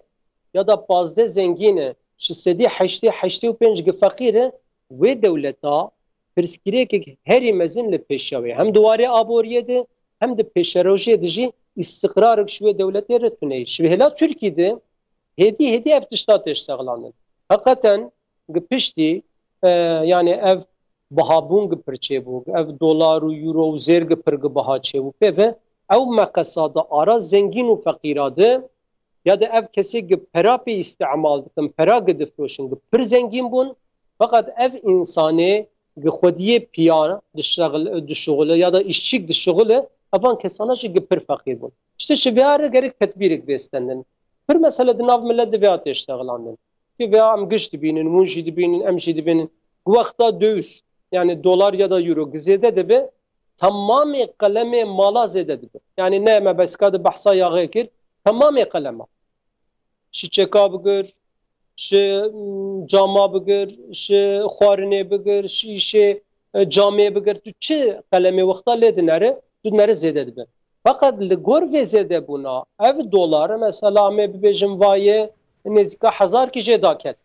ya da pazdeh zengîn e, şî sedî heştê, heştê û pênc gi feqîr e, wê dewleta pirsgirêkek herî mezin li pêşiya wê. Hem di warê aboriyê de, hem di pêşerojiyê de jî îstiqrarek ji wê dewletê re tune ye. Ji hêla Tirkî de hêdî hêdî ev tişta tê ştexlandin. Heqeten gi piştî, e, yani ev bihabûn gi pir çêbû, ev dolar û euro û zêr gi pir gi biha çêbû. Pê ve ew meqesa di ara zengîn û feqîra de ya da ev kesê gi pera pê îstimal dikin, pera gi difroşin, gi pir zengîn bûn. Feqet ev însanê gi xwediyê piya dişexil-, dişuxile ya da îşçîk dişuxile, evan kesana jî gi pir feqîr bûn. Îşte ji vêya re gerek tedbîrek vêstendin. Pir mesele di nav milet de vêya tê ştexlandin. Ki vêya em giş dibînin, hûn jî dibînin, em jî dibînin. Gi wexta döviz, yani dolar ya da euro, gi zêde dibe, temamê qelemê mala zêde dibe. Yani ne me beska de behsa yaxê kir, temamê qelema. Şi çeka bigir, şi, mm, cama bigir, şi xwarinê bigir, şi îşê, e, camê bigir. Tu çi qelemê wexta lê dinere, tu dinere zêde dibe. Feqet li gor vê zêdebûna, ev dolar, mesela, em ê bibêjin vayê nêzîka hezar kî jê daket.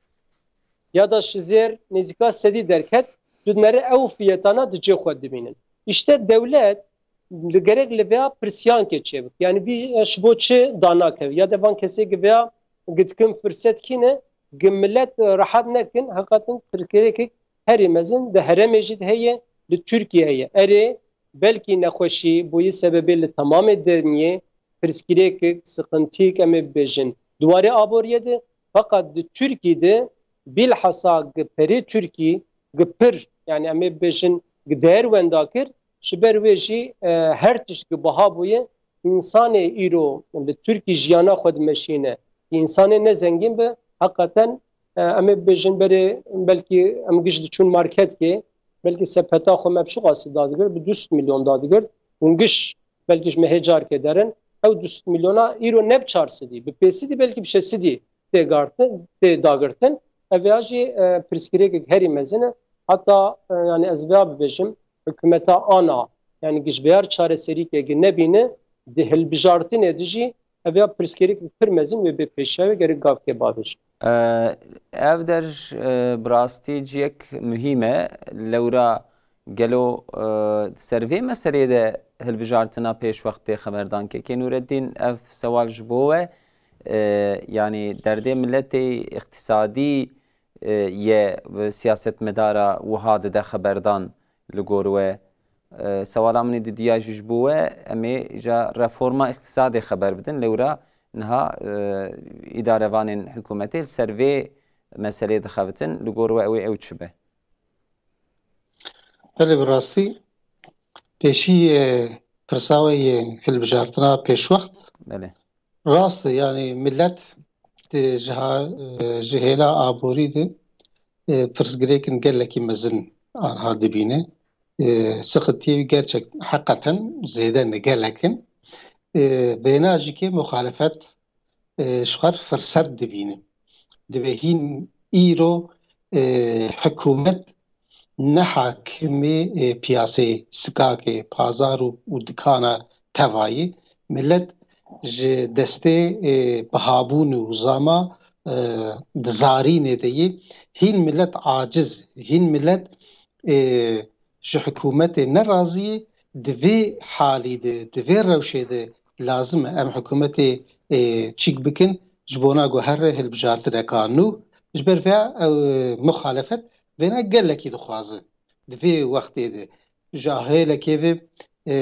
Ya da ji zêr nêzîka sedî derket, tu dinere ew fiyetana di cê xwe dibînin. Îşte dewlet li gerek li vêya pirsyankê çêbik. Yani bî ji bo çi danakeve? Ya de van kesê gi vêya gi dikin firset kî ne, gi milet rehet nekin, heqetin tirkirêkek herî mezin di heremê jî de heye, li Tirkiye heye. Erê, belkî nexweşî bûyî sebebê li temamê dinyê pirsgirêkek, siqintîk em ê bibêjin. Di warê aboriyê de, feqet di Tirkî de, bîlhesa gi perê Tirkî, gi pir, yani em ê bibêjin, gi değer wenda kir, ji ber wê jî, e, her tişt gi biha bûye, însanê îro li Tirkî jiyana xwe dimeşîne, însanê ne zengîn be, heqeten, e, em ê bibêjin berê belkî em giş diçûn marketkê, belkî sepeta xwe me bi çiqasî dadigir, bi du sed milyon dadigir, hûn giş belkî ji me hê carkê derin, ew du sed milyona îro ne bi çar sedî, bi pênc sedî, belkî bi şeş sedî tê gartin, tê dagirtin. Ev ya jî, e, pirsgirêkek herî mezin e. Heta, e, yani ez vêya bibêjim, hikûmeta ana, yani gişbeyar çareserîkek nebîne, di hilbijartinê de jî ev ya pirsgirêkek pir mezin wê bê pêşiya wê gerek gavkê bavêje. E, ev der, e, bi rastî ciyek muhîm e. Lewra gelo, e, ser vê meseleyê de hilbijartina pêşwext tê xeberdan ke? Kê Nûreddîn, ev sewal ji bo we, e, yanî derdê miletê îqtîsadî, e, ye, siyasetmedara wiha dide xeberdan li gor we? E, sewala min ê didiya jî ji bo we, em ê ja reforma îqtîsadê xeber bidin. Lewra niha, e, îdarevanên hikûmetê li ser vê meselê dixebitin. Li gor we ew ê ew çi be? Belê, bi rastî pêşî, e, pirsa we yê hilbijartina pêşwext. Belê. Rast e, yani millet di ji ha-, e, ji hêla aborî de, e, pirsgirêkin gelekî mezin anha dibîne. E, sixitiyê wî gerçek heqeten zêde ne, gelek in. E, vêna jî ke muxalefet, e, ji xwe re firset dibîne. Divê hîn îro, e, hikûmet ne hakimê, e, piyasê, sikakê, pazar û, û dikana tevayî. Milet ji destê, e, bihabûn û zama, e, di zarînê de yê. Hîn milet aciz, hîn milet, e, ji hikûmetê nerazî yê. Di vê halî de, di vê rewşê de lazim e em hikûmetê, e, çîk bikin, ji bona ku here hilbijartineka nû. Ji ber vê ew, e, muxalefet vêna gelekî dixwaze. Di vê wextê de ji hêlekê ve, e,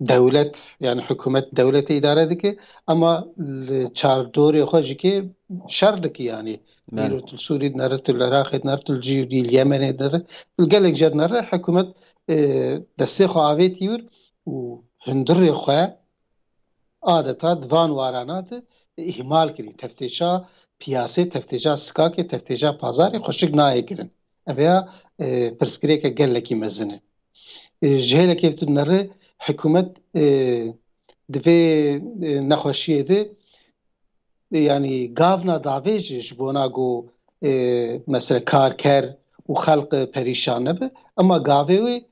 dewlet, yani hikûmet dewletê îdare dike, ama li çardorê xwe jî kê şer dike, yani. Belê. Îro tu li Sûrî dinere, tu li Iraqê dinere, tu li cî-, li Yemenê dinere, tu li gelek cer dinere, hikûmet, e, destê xwe avêtî wir û hundirê xwe adeta di van warana de îhmal kirî. Teftêşa piyasê, teftêşa sikakê, teftêşa pazarê xweşik nayê kirin. Ev ya, e, pirsgirêke gelekî mezin e. E, ji hêlekê tu dinere hikûmet, e, di vê, e, nexweşiyê de, e, yanî gavna davêjê ji bona ku, e, mesela karker û xelq perîşan nebe, ema gavê wê,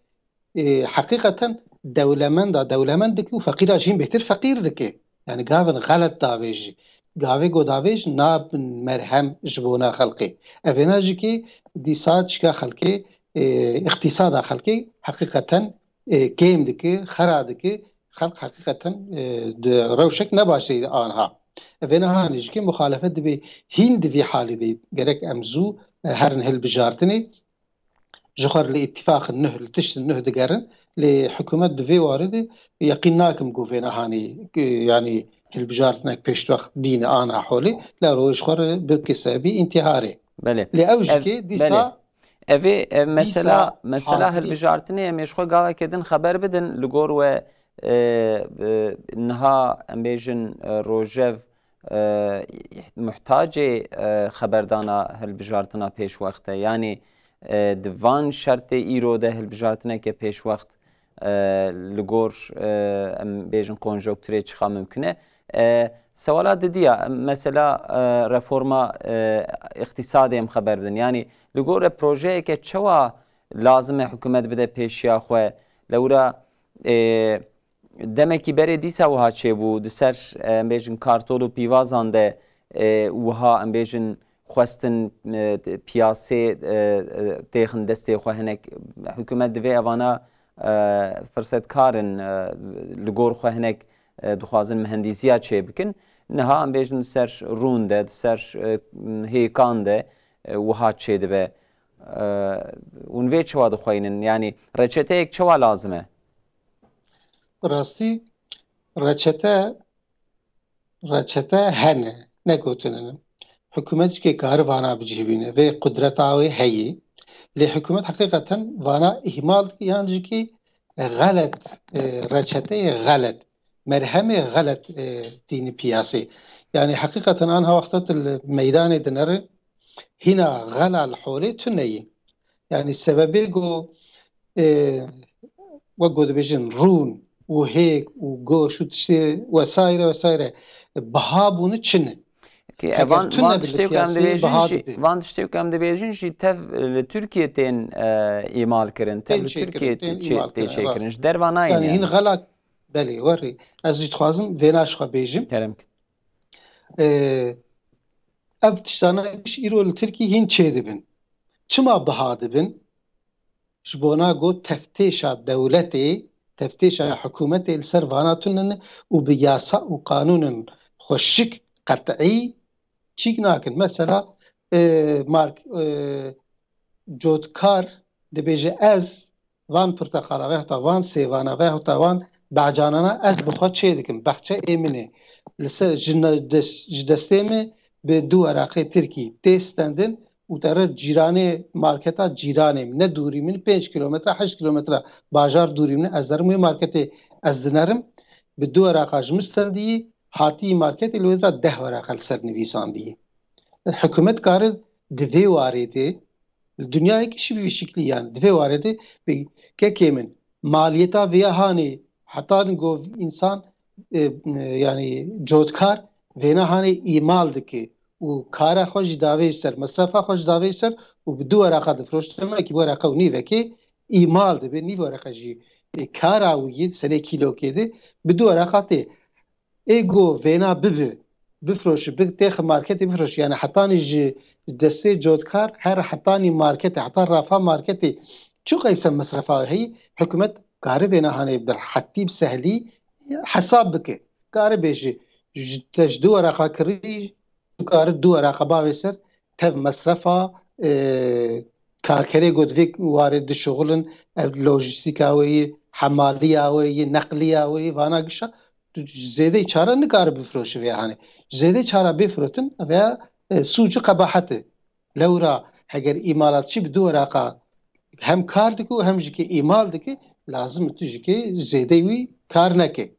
e, heqîqeten dewlemenda dewlemend dike û feqîra jî bêhtir feqîr dike. Yani gavin xelet davêjî. Gavê ku davêj nabin merhem ji bona xelkê. Evêna jî kê dîsa çika xelkê, e, îqtîsada xelkê heqîqeten, e, kêm dike, xera dike. Xelk heqîqeten, e, di rewşek ne baş de anha. Evêna hanê jî kê muxalefet dibê hîn di vî halî de gerek em zû, e, herin hilbijartinê. Ji xwe re li îtîfaqin nuh, li tiştin nuh digerin, lê hikûmet di vê warê de yeqîn nakim ku vê nehanî, e, yanî hilbijartinek pêşwext bîne ana holê, lê roj xwe re bike sebebî întiharê. Belê. Lê ew jî Ev, kê dîsa belê. Evê, ev mesela, dîsa mesela hazirî hilbijartinê em ê ji xwe gaveke din xeber bidin, li gor we, e, e, niha em bêjin, e, rojev, e, muhtacê, e, xeberdana hilbijartina pêşwext e. Yanî, e, di van şertê îro de hilbijartineke pêşwext, e, li gor, e, em bêjin konjonkturê çiqa mimkun e. E, sewala didiya, em mesela, e, reforma, e, îqtîsadê em xeber bidin. Yanî li gor we projeyeke çawa lazim e hikûmet bide pêşiya xwe? Lewra, e, demekî berê dîsa wiha çêbû, di ser, em bêjin, kartol û pîvazan de, e, wiha, em bêjin, xwestin, e, piyasê, e, e, têxin destê xwe hinek. Hikûmet divê evana, e, firsetkar in, e, li gor xwe hinek, e, dixwazin mihendîsiya çêbikin. Niha, em bêjin, di ser rûn de, di ser, e, hêkan de, e, wiha çêdibe. E, hûn vê çawa dixweynin? Yanî reçeteyek çawa lazim e? Bi rastî reçete, reçete hene, ne gotin in. Hikûmet jî kê kari vana bi cih bîne. Vê qudreta wê heye. Lê hikûmet heqîqeten vana îhmal dike yan jî kê xelet, e, reçeteyê xelet, merhemê xelet, e, tîne piyasê. Yanî heqîqeten anha wexta tu li meydanê dinere, hîna xela li holê tune ye. Yanî sebebê ku, e, wek ku dibêjin rûn û hêk û goş û tiştê wesaire wesaire biha bûne çi ne? Ki, e, van, van tiştê ku em dibêjin jî, van tiştê ku em dibêjin jî tev li Tirkiye tên, e, îmal kirin, tev li Tirkiye tê çêkirin. Ji derva nayên. Yanî hîn xelak, belê, werî. Ez jî dixwazim vêna ji xwe bêjim. Kerem. E, ev tiştana giş îro li Tirkiye hîn çêdibin. Çima biha dibin? Ji bona ku teftêşa dewletê, teftêşa hikûmetê li ser vana tune ne û bi yasa û qanûnên xweşik, qet'î çîk nakin. Mesela, e, mark, e, cotkar dibêje, ez van pirteqala veyahûta van sêvana veyahûta van becanana ez bi xwe çê dikim. Behçe ê min e. Li ser, ji ne-, des-, ji destê min bi du weraqê tirkî tê stendin û te re cîranê marketa cîranê min, ne dûrî min, pênc kîlometre, heşt kîlometre bajar dûrî min, ez derim wê marketê ez dinerim, bi du weraqa ji min stendiyî, hatî marketê li wê dira deh weraqa li ser nivîsandiyî. Hikûmet kare di vê warê de, li dinyayê kişî bi vî şiklî, yani di vê warê de, bi kekê min, maliyeta vêya hanê, heta go însan, e, e, yani cotkar vêna hanê îmal dike û kara xwe jî davê ji ser, mesrefa xwe jî davê ji ser û bi du weraqa difiroşe, demekî bi weraqa û nîvekê îmal dibe, nîv weraqa jî, e, kara wî yê, serê kîlokê de, bi du weraqa tê. Ê go vêna bibi, bifiroşi, bi têxi marketê bifiroşi. Yani hetanî ji destê cotkar her hetanî marketê, heta rafa marketê çi qeyse mesrefa heyî, hikûmet kare vêna hanê bi rehetî, bi sehlî hesab bike. Kare bêjî, ji te ji du weraqa kirî, tu kare du weraqa bavê ser, tev mesrefa, e, karkerê ku di vê warê dişuxulin, ev lojîstîka wê yê, hemaliya wê yê, neqliya wê yê, vana gişa, tu ji zêdeyî çara nikare bifiroşi vê hanê. Ji zêdeyî çara bê firotin, veya, e, sûc û qebahet e. Lewra heger îmalatçî bi du weraqa hem kar dike û hem jî ke îmal dike, lazim e tu jî ke zêdeyî wî kar neke.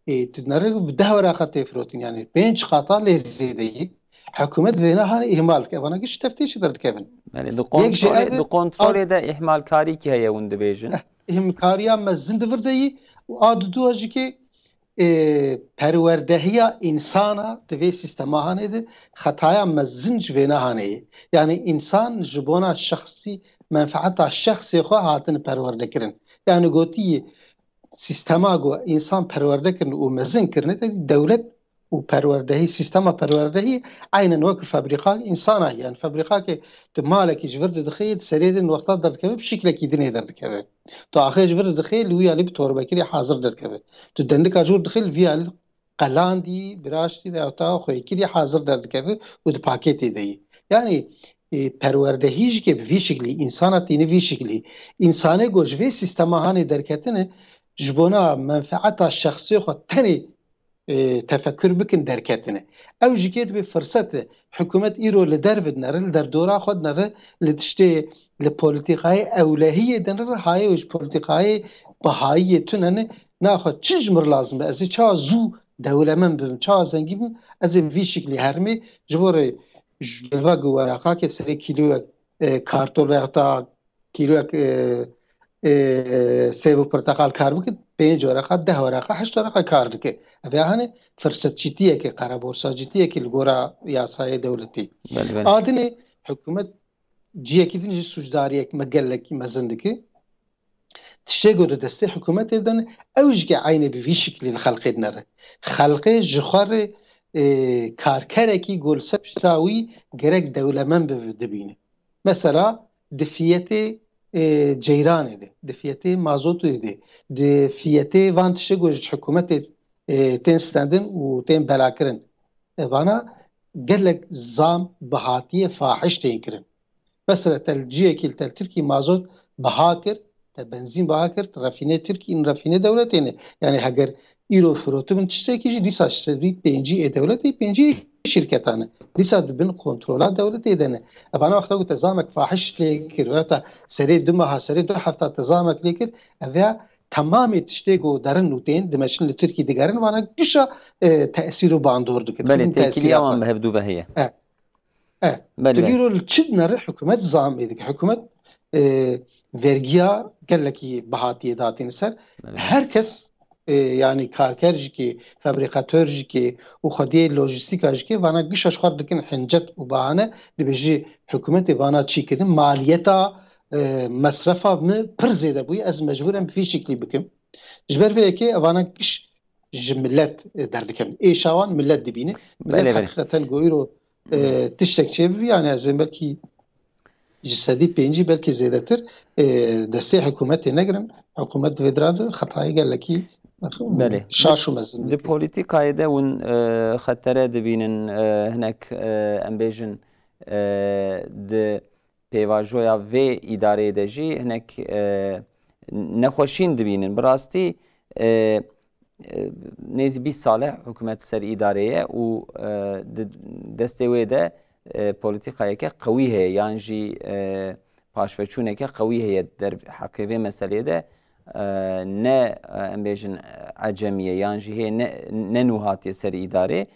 Ê, tu nere bi deh weraqa tê firotin, yani pênc qata lê zêdeyî. Hikûmet vêna hanê îhmal dike. Evana giş teftêşê derdikevin. Belê, di kontrolê, di kontrolê de îhmalkarîkî heye hûn dibêjin. Eh, îhmalkariya mezin di vir de yî û a didua jî ke, ê, perwerdehiya însana di vê sîstema hanê de xetaya mezin ji vêna hanê ye. Yani însan ji bona şexsî, menfeeta şexsê xwe hatine perwerde kirin. Yani gotî, sîstema ku însan perwerde kirine û mezin kirine, te dî dewlet û perwerdehî, sîstema perwerdehî eynen wek fabrîka însan e. Yani fabrîkakê tu malekî ji vir didixê, di serê din wexta derdikeve, bi şiklekî dinê derdikeve. Tu axê ji vir didixê, li wî alî bi torbekirî hazir derdikeve. Tu dendika ji wir dixê, li vî alî qelandî, biraştî veya ta xwêkirî hazir derdikeve û di pakêtê de yî. Yani, e, perwerdehî jî ke bi vî şiklî, însana tîni vî şiklî. Însanê ku ji vê sîstema hanê derketine, ji bona menfeeta şexsê xwe tenê, e, tefekur bikin derketine. Ew jî ke dibe firset e. Hikûmet îro li der dinere, li derdora xwe dinere, li tiştê, li polîtîkayê ewlehiyê dinere, hayê ji polîtîkayê bihayiyê tune ne, naxwe çi ji mir lazim be, ez ê çawa zû dewlemend bibim, çawa zengîn bibim, ez ê vî şiklî hermê, ji bo rê ji gelva ku weraqakê serê kîloyek, e, kartol veya ta kîloyek, e, e, sêv û pirteqal kar bike, pênc weraqa, deh weraqa, heşt weraqa kar dike. Ev ya hanê firsetçîtiyeke, qereborsaçîtiyeke li gora yasayê dewletî. Belê, belê. A dinê hikûmet ciyekî din jî sûcdariyek me gelekî mezin dike. Tiştê ku di destê hikûmetê de ne, ew jî ke eynê bi vî şiklî li xelkê dinere. Xelkê ji xwe re, e, karkerekî ku li ser pişta wî gerek dewlemend bibe dibîne. Mesela di fiyetê, e, ceyranê de, di fiyetê mazotê de, di fiyetê van tiştê ku ji hikûmetê, e, tên stendin û tên belakirin. E, vana gelek zam, bihatiyê fahiş tên kirin. Mesela te li ciyekî li te li Tirkî mazot biha kir, te benzîn biha kir, refînê Tirkî, in refînê dewletê ne. Yani heger îro firotibin tiştekî jî dîsa ji serî pêncî ê dewletê, pêncî ê şîrketan e. Dîsa di bin kontrola dewletê de ne. Evana wexta ku te zamek fahiş lê kir, ya ta serê du meha, serê du hefta te zamek lê kir, ev ya temamê tiştê ku derin û tên dimeşin li Tirkî digerin, vana gişa, e, tesîr û bandor dike. Belê, têkiliya wan bi hevdû ve heye. E, E, Belê, tu belê. Îro li çi nere hikûmet zam ê dike. Hikûmet, e, vergiya gelekî bihatiyê datîne ser. Belê, belê. Her kes e, yanî karker jî kê, fabrîkator jî kê û xwediyê lojîstîka jî kê, vana gişa ji xwe dikin hincet û bahane, dibêjî hikûmetê vana çî kirin, maliyeta, e, mesrefa min pir zêde bûye, ez mecbûr im vî şiklî bikim. Ji ber vê yekê evana giş ji milet, e, derdikevin. Êşa wan milet dibîne. Milet Belê, belê. Heqîqeten ku îro, e, tiştek çêbibî, yani ez ê belkî ji sedî pêncî belkî zêdetir, e, destê hikûmetê negirin. Hikûmet di vê dira de xetayê gelekî Belê. şaş û mezin Di dike. Polîtîkayê de hûn, e, xetere dibînin, e, hinek, e, em bêjin, e, di pêvajoya vê îdareyê de jî hinek, e, nexweşîn dibînin. Bi rastî, e, e, nêzî bîst sal e hikûmet ser îdarê ye û, e, di destê wê de, e, polîtîkayeke qewî heye yan jî, e, paşveçûneke qewî heye der heqê vê meseleyê de, e, ne, e, em bêjin ecemî ye yan jî hê ne, ne nû hatiye ser îdarê.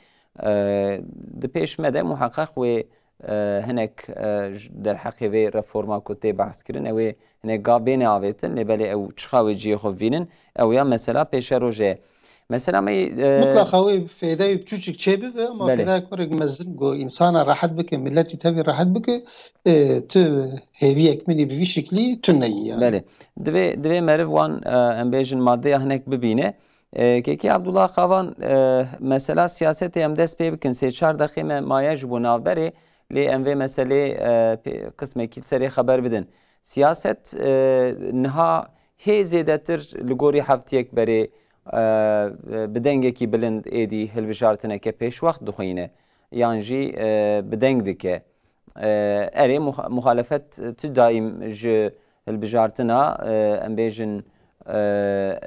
E, di pêş me de muheqeq wê, e, hinek, e, ji derheqê vê reforma ku tê behs kirin, ew ê hinek gav bêne avêtin, lê belê ew çixa wê cihê xwe bivînin, ew ya mesela pêşerojê ye. Mesela me, e, Mutlaqa wê fêdeyê biçûçik çêbibe, ama Belê. fêdeyek kurek mezin ku însana rehet bike, milletî tevî rehet bike, e, tu hêviyek min î bi vî şiklî tune yî yani. Belê. Divê, divê meriv wan, e, em bêjin maddeya hinek bibîne. E, Kekê Abdullah Kavan, e, mesela siyasetê em dest pê bikin. Sê çar deqê me maye ji bo navberê, lê em vê meselê, e, pê-, qismekî serê xeber bidin. Siyaset, e, niha hê zêdetir li gorî heftiyek berê, e, bi dengekî bilind êdî hilbijartineke pêşwext dixwîne. Yan jî, e, bi deng dike. E, erê, muxa-, muxalefet tu daîm ji hilbijartina, e, em bêjin, e,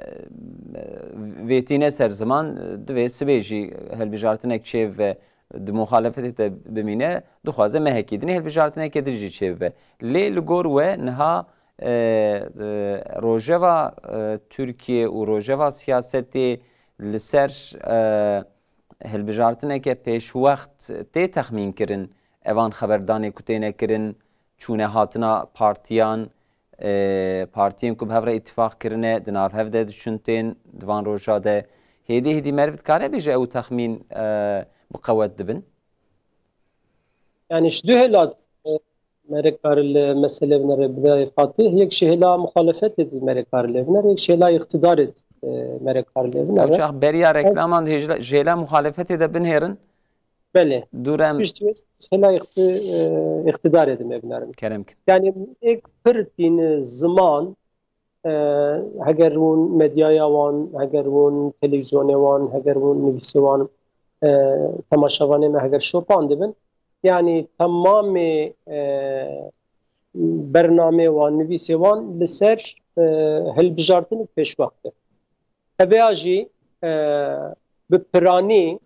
vêtîne ser ziman, divê sibê jî hilbijartinek çêbibe, di muxalefetê de bimîne, dixwaze mehekî dinê hilbijartineke din jî çêbibe. Lê li gor we niha, e, e, rojeva, e, Tirkiye û rojeva siyasetê li ser, e, hilbijartineke pêşwext tê texmîn kirin. Evan xeberdanê ku têne kirin, çûne hatina partiyan, e, partiyên ku bi hev re îtifaq kirine, di nav hev de diçûn tên di van roja de. Hêdî hêdî meriv dikare bêje ew texmîn, e, bi qewet dibin? Yani ji du hêla, e, me re kar li meselê binere bidayê Fatih, yek ji hêla muxalefetê di me re kar lê binere, yek ji hêla îqtidarê di, e, me re kar lê binere. Ew çax beriya reklaman di hêjla-, ji hêla muxalefetê de binêrin? Belê. Dûrem Pişt wê hêla îqti-, e, îqtidarê di me binerin. Kerem kin. Yani êk pir tîn ziman, e, heger hûn medyaya wan, heger hûn televîzyonê wan, heger hûn nivîsê wan, e, temaşevanê me heger şopan dibin, yani temamê, e, bernamê wan, nivîsê wan li ser, e, hilbijartinik pêşwext e. Ev ya jî, e, bi piranî,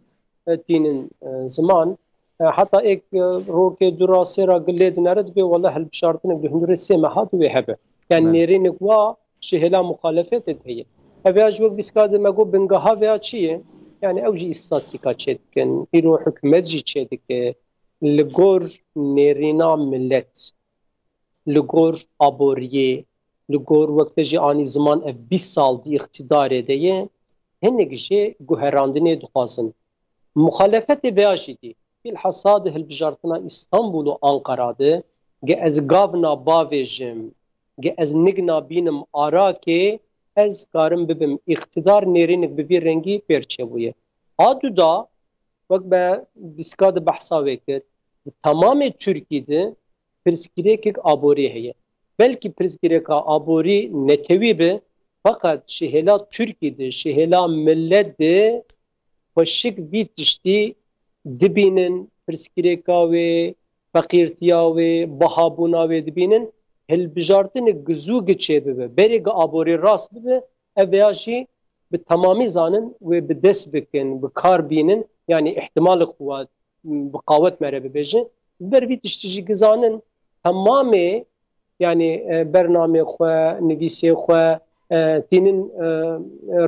e, tînin, e, ziman. E, heta êk, e, rokê du ra sê ra gilê dinere dibê wele hilbijartinek di hundirê sê meha divê hebe. Yani Belê. nêrînik wa ji hêla muxalefetê de heye. Ev ya jî wek bîska de me got bingeha veya çi ye? Yani ew jî îstastîka çêdikin. Îro hikûmet jî çêdike. Li gor nêrîna milet, li gor aboriyê, li gor wek te jî anî ziman ev bîst sal di îqtîdarê de ye, hinek jê guherandinê dixwazin. Muxalefetê veya jî dî, bilhassa di hilbijartina Îstanbul û Anqara de, ge ez gavna bavêjim, ge ez nigna bînim arakê, ez karim bibim îqtidar, nêrînik bi vî rengî pêr çêbûye. A du da, wek me bîska di behsa wê kir, di temamê Tirkî de pirsgirêkek aborî heye. Belkî pirsgirêka aborî netewî be, feqet ji hêla Tirkî de, ji hêla milet de xweşik vî tiştî dibînin, pirsgirêka wê, feqîrtiya wê, bihabûna wê dibînin, hilbijartinek gi zû gi çêbibe, berê gi aborî rast bibe, ev veya jî bi temamî zanin wê bi dest bikin, bi kar bînin, yanî îhtimalek xwe bi qawet me re bibêje. Li ber vî tiştî jî gizanin temamê, yanî, e, bernamê xwe, nivîsê xwe, e, tînin, e,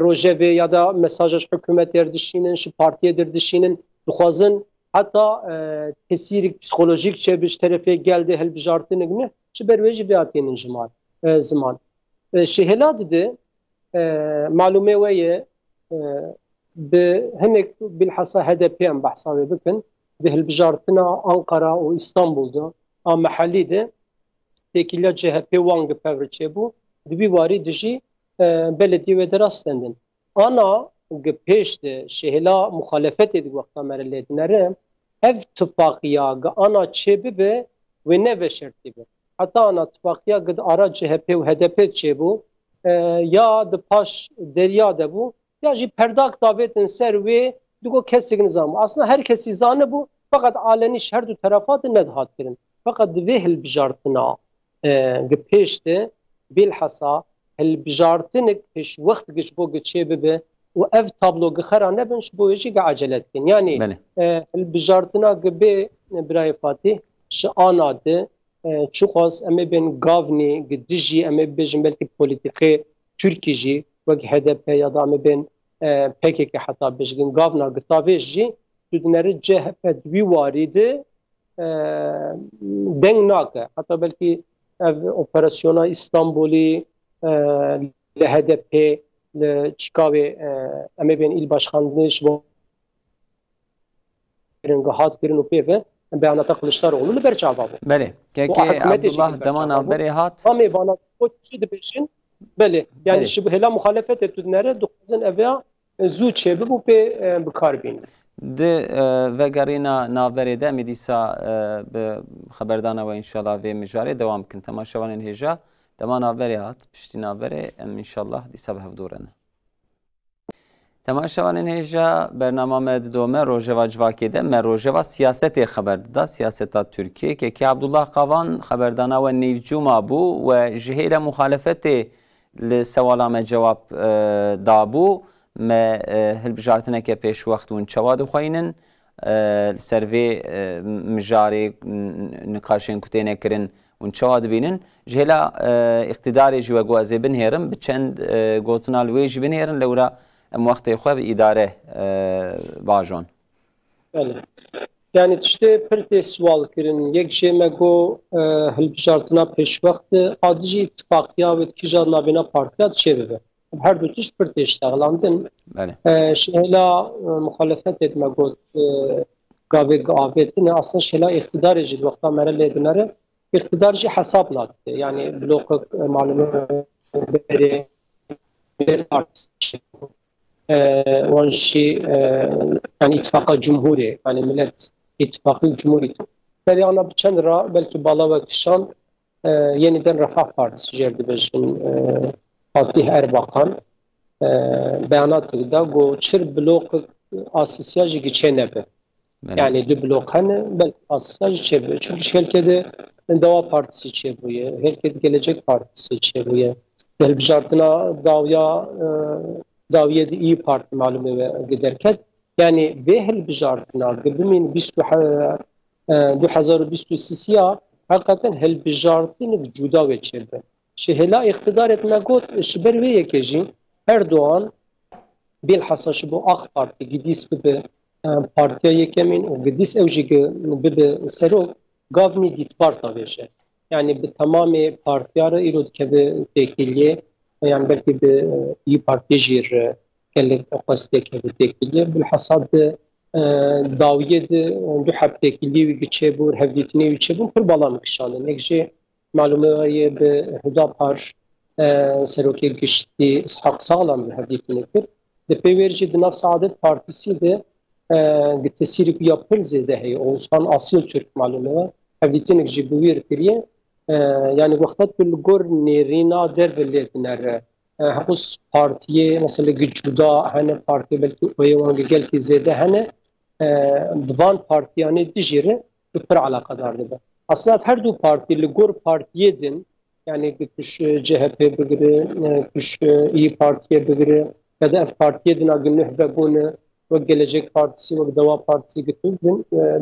rojevê ya da mesaja ji hikûmetê re dişînin, ji partiyê de dişînin, dixwazin heta, e, tesîrek psîkolojîk çêbe ji terefê gel de hilbijartinek ne, ji ber wê jî vêya tînin ji mal, e, ziman. E, ji hêla dide, e, malûmê we ye, e, bi hinek bilhassa H D P em behsa wê bikin, di hilbijartina Ankara û Îstanbul de a mehellî de têkiliya C H P wan gi pevri çêbû, di vî warî dijî, e, belediyê wê de rastendin. Ana gi pêş de şehêla muxalefetê di wexta me re lê dinere, ev tifaqiya gi ana çê bibe, wê ne veşertî bi. Heta ana tifaqiya gi di ara C H P û H D P çêbû, e, ya di paş derya de bû, ya jî perdak davêtin ser wê, digo kesek nizanibû. Aslında her kesî zanibû, feqet alenî ji her du terefa de nedihat kirin. Feqet di vê hilbijartina, e, gi pêş de, bilhassa hilbijartinik pêşwext gi ji bo gi çê bibe û ev tablo gi xera nebin, ji bo wê jî gi ecele dikin. Yanî, Belê. e, hilbijartina gi bê, e, birayê Fatîh, ji ana de, e, çiqas em ê bên gavnî gi dijî, em ê bibêjin belkî polîtîkê Tirkî jî, wek H D P ya da em ê bên, e, P K K heta bêjin gavna gi tavêj jî, tu dineri C H P di wî warî de, e, deng nake. Heta belkî ev operasyona Îstanbulî, e, li H D P, li çikavê, e, em ê bên îl başxandinê ji bo kirin, gihat kirin û pê ve beyanata Kiliçdaroglu li ber çava bû. Belê. Û Kekê hikûmetê jî Abdullah li ber dema çava bû. Navberê hat. Tamê vana çi dibêjin? Belê. Yani Belê. Ji bo hêla muxalefetê tu dinere dixwazin ev ya zû çêbibû pê, e, bi kar bînin. Di, e, vegerîna navberê de em ê dîsa, e, bi xeberdana we înşallah vê mijarê dewam bikin. Temaşevanên hêja, dema navberê hat, piştî navberê em înşallah dîsa bi hev dû re ne. Temaşevanên hêja, bernama me didome Rojeva Civakê de, me rojeva siyasetê xeber dida, siyaseta Tirkiyê. Kekê Abdullah Kavan xeberdana we nêvcûma bû we ji hêla muxalefetê li sewala me cewab, e, dabû. Me, e, hilbijartineke pêşwext hûn çawa dixweynin? E, li ser vê, e, mijarê, n-, nikaşên ku têne kirin hûn çawa dibînin? Ji hêla, e, îqtidarê jî wek ez ê binihêrim, bi çend, e, gotina li wê jî binihêrin, lewra em wextê xwe bi îdare, e, bajon. Belê. Yani tiştê pir tê siwal kirin. Yek jê me got, e, hilbijartina pêşwext a dijî îtifaqiya wê di kîja navbêna partiya çê bibe. Her du tişt pir tê ştexlandin. Belê. E, şehla, e, muxalefetê de me got, e, gavê avêtine, aslında şehla îqtidarê jî di wexta me re lê dinere, îqtidar jî hesab nadike. Yani blokek, e, malum e, berê, e, wan jî, e, yani îtifaqa cumhurê, yani Millet Îtifaqî û Cumhur Îtifaqî. Berê ana bi çend ra belkî bala we kişand, e, yeniden Refah Partisi jê re dibêjin, e, Fatih Erbakan, e, beyanatê da got, çir blokek asisiya jî giçê nebe. Belê. Yani du blok hene, belkî asisiya jî çêbûye. Çünkü ji hêlkê de Deva Partisi çêbûye, hêlkê de Gelecek Partisi çêbûye. Hilbijartina dawiya, e, dawiyê de İYİ Parti malumê we gi derket. Yani vê hilbijartina gi bimîn bîst û he-, e, du hezar û bîst û sisiya heqeten hilbijartinek cuda wê çêbe. Ji hêla îqtidarê de me got, ji ber wê yekê jî Erdogan bilhassa ji bo AK Partî gidîs bibe, e, partiya yekemîn û gidîs ew jî gi-, bibe serok, gavnî dîtbar davêje. Yani bi temamê partiya re îro dikeve têkiliyê, yani belkî bi, e, İYİ Partiyê jî re gelek xwest têkeve têkiliyê. Bilhassa di, e, dawiyê de, e, du heb têkiliyê wî gi çêbû, hevdîtinê wî çêbûn, pir bala min kişandin. Yek jê malûme ye bi Hudapar, e, serokê giştî Ishak Sağlam bi hevdîtinê kir. Di pê wêr jî di nav Saadet Partisi de, e, gi tesîrek ya pir zêde heye. Oğuzhan Asiltürk malûme ye. Hevdîtinek jî bi wî re kiriye. E, yani wexta tu li gor nêrîna derve lê dinere. E, hewz partiyê, mesela gi cuda hene, partiyê belkî oyê wan gi gelkî zêde hene. E, bi van partiyanê dijî re bi pir eleqedar dibe. Aslında her du partî li gor partiyê din, yani tu ji C H P bigire, e, tu ji İYİ Partiyê bigire, ya da ev partiyê din a gi nuh vebûne, wek Gelecek Partisi, wek Deva Partisi gi tu din, e,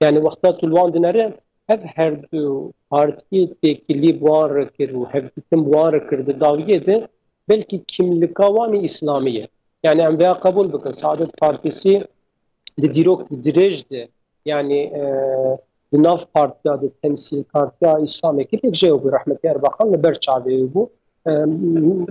yani wexta tu li wan dinere, ev her du partiyê têkilî bi wan re kir û hevdîtin bi wan re kir di dawiyê de, belkî kimlika wan îslamî ye. Yani em vêya qebûl bikin, Saadet Partisi di dîrok dirêj de, yani, e, di nav partiya de temsîlkartiya îslamekî pêk jê bû, rehmetî Erbakan li ber çavê wî bû. E,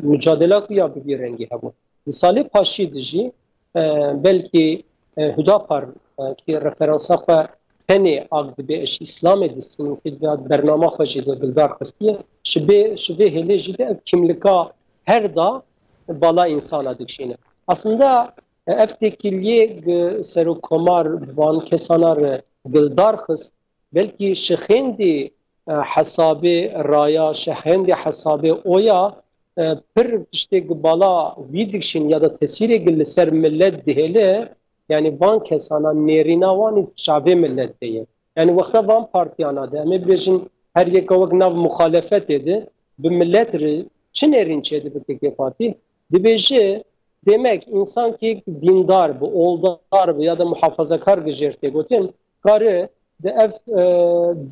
mücadela ku ya bi vî rengî hebû. Di salê paşî de jî, e, belkî, e, Hudapar, e, ki referansa xwe tenê ak dibe, eş Îslamê distînim ki dihat bernama xwe jî de gildar xistiye. Şibê, şibê hêlê jî de ev kimlika her da bala însana dikşîne. Aslında, e, ev têkiliyê gi serokkomar bi van kesana re gildar xist, belkî şixêndî, e, hesabê raya, şixêndî hesabê oya, e, pir tiştê gi bala wî dikşîn ya da tesîrê gi li ser millet dihêle, yani van kesana nêrîna wan ê çavê millet de ye. Yani wexta van partiyana de, em ê bibêjin her yeka wek nav muxalefetê de bi millet re çi nêrîn çêdibe K K Partî? Dibêje, demek, însankî dîndar bi, oldar bi ya da muhafazakar gi jêr tê gotin, kare di ev, e,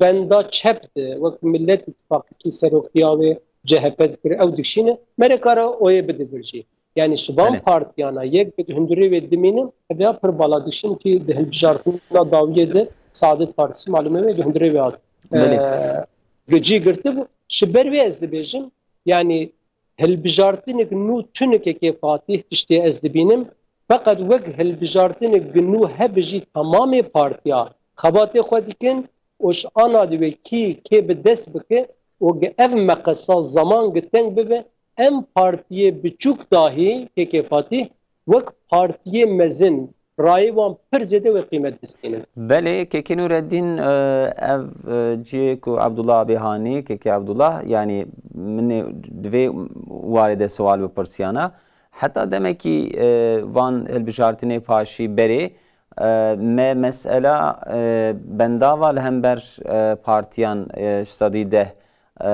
benda çep de, wek Millet Îttifaqî ki seroktiya wê C H P dikir, ew dikşîne, mere kare oyê bide vir jî. Yani ji van Belê. partiyana yek bi di hundirê wê dimînin, ev ya pir bala dikşîn ki di hilbijartina dawiyê de Saadet Partisi malûmê wê di hundirê wê hat. Belê. E, gicî girtibû. Ji ber wê ez dibêjim, yani hilbijartinek nû tunik eke Fatîh tiştê ez dibînim, feqet wek hilbijartinek gi nû hebe jî tamamê partiya xebatê xwe dikin û ji ana diwê kî kê bi dest bike û gi ev meqesa zaman gi teng bibe, em partiyê biçûk dahî K K Fatîh wek partiyê mezin rayê wan pir zêde wê qîmet bistînin. Belê, K K Nûreddîn, e, ev, e, cihê ku Abdullah Abê Hanî, K K Abdullah, yani min ê di vê warê de sewal bipirsiyana. Heta demekî, e, van hilbijartinê paşî berê, e, me mesela, e, bendava li hember, e, partiyan, e, sedî deh, e,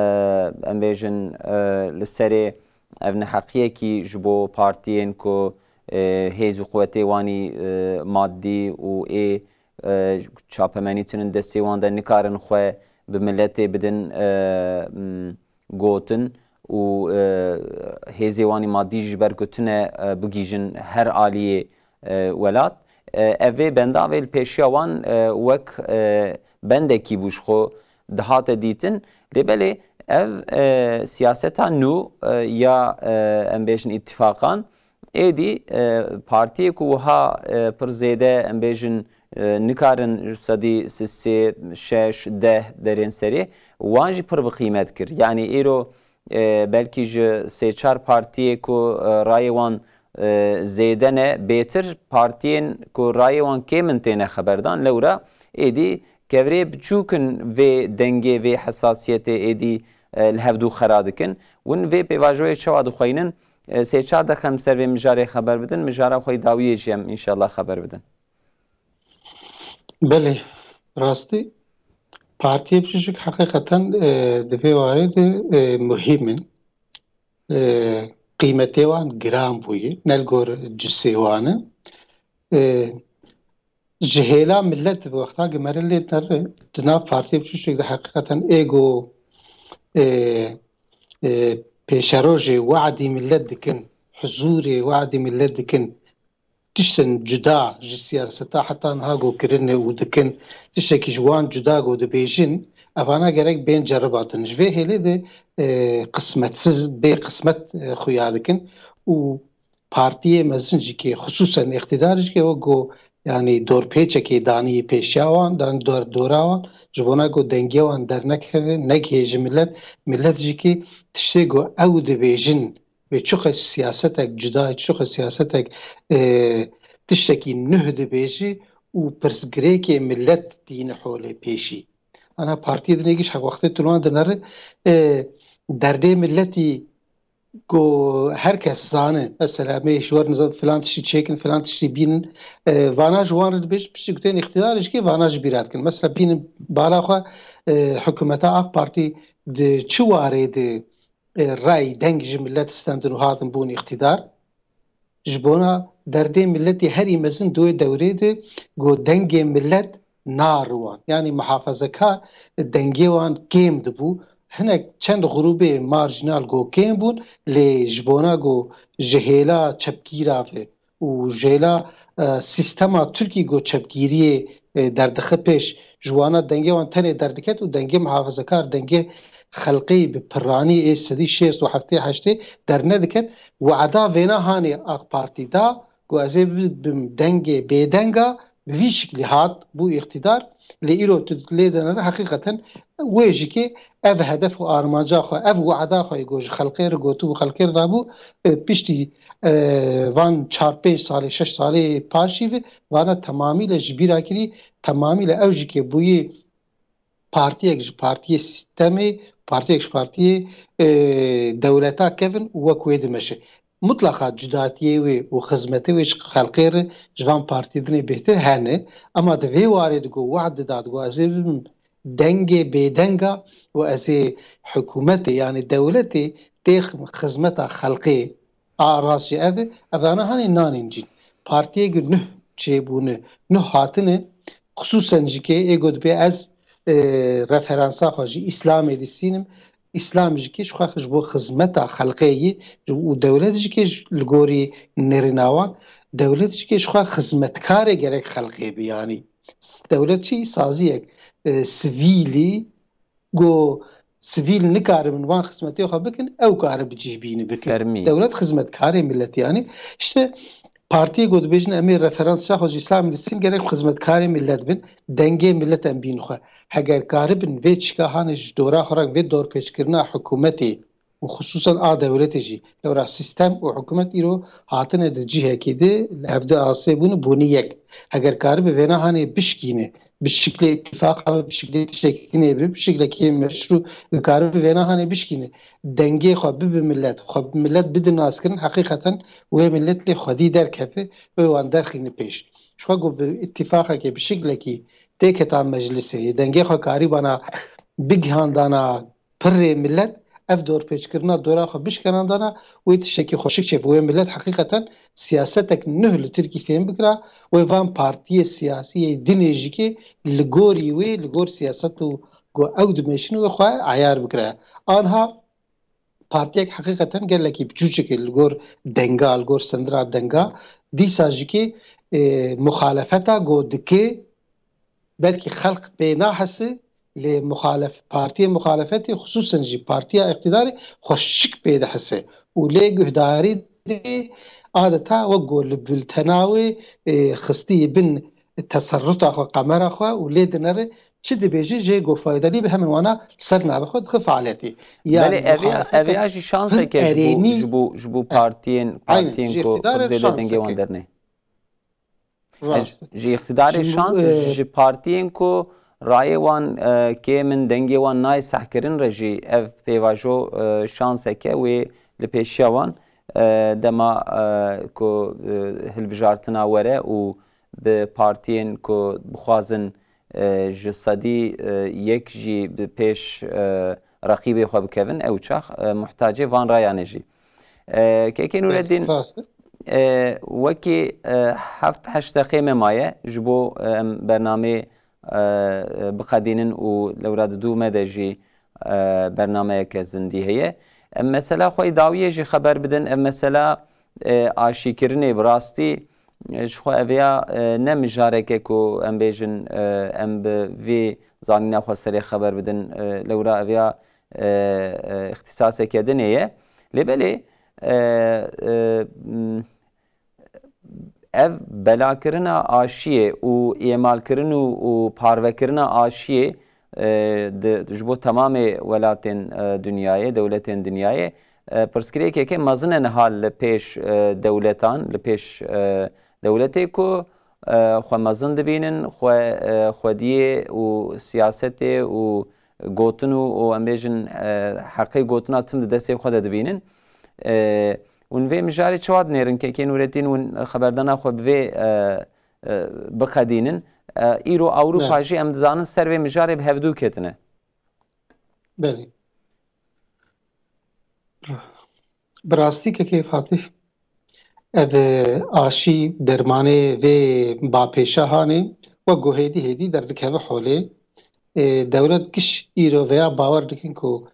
em bêjin, e, li serê ev neheqiyekî ji bo partiyên ku, e, hêz û quwetê wanî, e, madî û ê, e, çapemenî tinin destê wan de nikarin xwe bi miletê bidin, e, m, gotin û, e, hêzê wanî madî ji ber ku tune, e, bigihîjin her aliyê, e, welat. E, ev vê bendavê li pêşiya wan, e, wek, e, bendekî bû ji xwe dihate dîtin. Lê belê ev, e, siyaseta nû, e, ya, e, em bêjin îtîfaqan, êdî, e, partiyê ku wiha, e, pir zêde, em bêjin, e, nikarin sedî sê, şeş, deh derên serê, wan jî pir bi qîmet kir. Yanî îro, e, belkî ji sê çar partiyê ku, e, rayê wan, e, zêde ne, bêtir partiyên ku rayê wan kêm in têne xeberdan. Lewra êdî kevirê biçûk in vê dengê, vê hesasiyetê êdî, e, li hevdû xera dikin. Win vê pêvajoyê çawa dixweynin? E, sê çar deqe em ser vê mijarê xeber bidin, mijara xwe yê dawiyê jî em înşallah xeber bidin. Belê, rastî, partiyê biçûk heqîqeten, e, di vê warê de, e, muhîm in. E, qîmetê wan giran bûye, ne li gor cisê wan e. E, ji hêla millet bi wexta gi mere lê nere, di nav partiyê biçûk de heqîqeten ê ku, e, e, pêşerojê we'dî millet dikin, huzûrê we'dî millet dikin, tiştin cuda ji siyaseta heta niha ku kirine û dikin, tiştekî ji wan cuda ku dibêjin, evana gerek bên ceribatin. Ji vê hêlê de, e, qismetsiz, bê qismet, e, xuya dikin û partiyê mezin jî kê, xisûsen îqtîdar jî kê, wek ku, yanî dorpêçekê danî pêşiya wan, danî dor-, dora wan, ji bona ku dengê wan dernekeve, negihê ji millet, millet jî kê tiştê ku ew dibêjin, wê çiqas siyasetek cuda, çiqas siyasetek, e, tiştekî nuh dibêjî û pirsgirêkê millet tîne holê pêşî. Ana partiyê dinê giş hewextê tu li wan dinere, e, derdê milletî ku her kes zane, mesela, em ê ji we re nizam filan tiştî çêkin, filan tiştî bînin, e, vana ji wan re dibêjin, piştî ku tên îqtîdarê jî kê vana ji bîra dikin. Mesela, bînin bala xwe, e, hikûmeta AK Partî di çi warê de, e, rey, deng ji millet stendin û hatin bûn îqtîdar. Ji bona derdê milletî herî mezin di wê dewrê de ku dengê millet nariwan. Yanî muhafazekar dengê wan kêm dibû. Hinek çend grûbê marjinal ku kêm bûn, lê ji bona ku ji hêla çepgîra ve û ji hêla, e, sîstema Tirkî ku çepgîriyê, e, derdixe pêş, ji wana dengê wan tenê derdiket û dengê muhafazekar, dengê xelqê bi piranî ê sedî şêst û heftê heştê dernediket. Wada vêna hanê AK Partî da ku ez ê bibim dengê bêdenga, bi vî şiklî hat bû îqtîdar. Lê îro tu lê dinere heqîqeten wê jikê ev hedef û armanca xwe, ev wada xwe yê ku ji xelqê re gotibû, xelkê re dabû, e, piştî, e, van çar pênc salê, şeş salê paşî ve vana temamî le ji bîra kirî, temamî le ew jikê bûyî partiyek ji partiyê sîstemê, partiyek ji partiyê, e, dewleta kevin û wek wê dimeşe. Mutlaqa cudatiyê wê û xizmetê wê ji xelqê re ji van partî dinê bêhtir hene, ema di vê warê digo, wad dida, digo ez ê bibim dengê bêdenga û ez ê hikûmetê, yanî dewletê tê xizmeta xelqê. A rast jî ev e, ev ana hanê nanên cîn. Partiyê ku nuh çêbûne, nuh hatine, xisûsen jî ke ê got bê ez, e, referansa xwe ji Îslamê distînim, Îslam jî ke ji xwe ji bo xizmeta xelqê yî û dewlet jî ke ji, li gorî nêrîna wan, dewlet jî ke ji xwe xizmetkarê gerek xelqê bi, yanî dewlet çi saziyek, e, sivîlî, ku sivîl nikaribin van xizmetê xwe bikin, ew kare bi cih bîne bikin. Fermî. Dewlet xizmetkarê milletê, yanî işte partiyê ku dibêjin em ê referans şaxo ji Îslam distîn, gerek xizmetkarê millet bin, dengê millet em bîn xwe. Heger karibin vê çika hanê ji dora xwe re vê dorpêçkirina hikûmetê û xisûsen a dewletê jî, lewra sîstem û hikûmet îro hatine di cihekî di, li hevdu asê bûne, bûne yek. Heger karibe vêna hanê bişkîne, bi şiklê îtîfaqa ve, bi şiklê tiştekî nêbe, bi şiklekî meşrû, karibe vêna hanê bişkîne, dengê xwe bibe millet, xwe bi millet bide naskirin, heqîqeten wê millet lê xwedî derkeve, wê wan derxîne pêş. Ji xwe ku bi îtîfaqekê, bi şiklekî têketa meclisê, dengê xwe karîbana bigihandana pirê millet, ev dorpêçkirina dora xwe bişkenandana, wê tiştekî xweşik çêbe. Wê millet heqîqeten siyasetek nuh li Tirkî fêm bikira, wê van partiyê siyasî yê dinê jî ke li gorî wê, li gor siyaset û ku ew dimeşin wê xwe eyar bikira. Anha partiyek heqîqeten gelekî biçûçik e li gor denga, li gor sendira denga, dîsa jî ke, e, muxalefeta ku dike, belkî xelq pê nahese, lê muxalef-, partiyê muxalefetê, xisûsen jî partiya îqtîdarê xweşik pê dihese û lê guhdarî dê adeta wek ku li bultena wê, e, xistî bin teserruta xwe, qemera xwe û lê dinere çi dibêje jê ku faydelî bi hemin wana ser navê xwe dixe faaliyetê. Belê, ev ya, ev ya jî şansek e ji bo, ji bo, ji bo partiyên, partiyên ku zêde dengê wan dernê. Rast. Ji îqtidarê şans, e, ji partiyên ku rayê wan, e, kêm in, dengê wan nayê sehkirin re jî ev pêvajo, e, şansek e wê li pêşiya wan, e, dema, e, ku, e, hilbijartina were û bi partiyên ku bixwazin, e, ji sedî, e, yek jî bi pêş, e, reqîbê xwe bikevin, ew çax, e, muhtacê van rayan e jî. E, Kekê Nûreddîn, e, wekî, e, heft heşt deqê me maye ji bo, e, em bernamê, e, e, biqedînin û lewra di dû me de jî, e, bernameyeke zindî heye. Em mesela xwe dawiyê jî xeber bidin. Ev mesela, e, aşîkirinê bi rastî, e, ji xwe ev ya, e, ne mijareke ku em bêjin, e, em bi vî zanîna xweserê xeber bidin, e, lewra ev ya, e, e, îxtîsaseke dinê ye. Lê belê, e, e, m, ev belakirina aşiyê û îmalkirin û, û parvekirina aşiyê, e, di, ji bo temamê welatên, e, dinyayê, dewletên dinyayê, e, pirsgirêkeke mezin e niha li pêş, e, dewletan, li pêş, e, dewletê ku, e, xwe mezin dibînin, xwe, e, xwediyê û siyasetê û gotin û, û em bêjin, e, heqê gotina tim di destê xwe de dibînin. E, hûn vê mijarê çawa dinêrin? Kekê Nûreddîn, hûn xeberdana xwe bi vê, e, e, biqedînin. E, îro Ewropa jî em dizanin ser vê mijarê bi hevdû ketine. Belê. Bi rastî Kekê Fatih, ev, e, aşî dermanê vê bapêşa hanê wek ku hêdî hêdî derdikeve holê. E, dewlet giş îro veya bawer dikin ku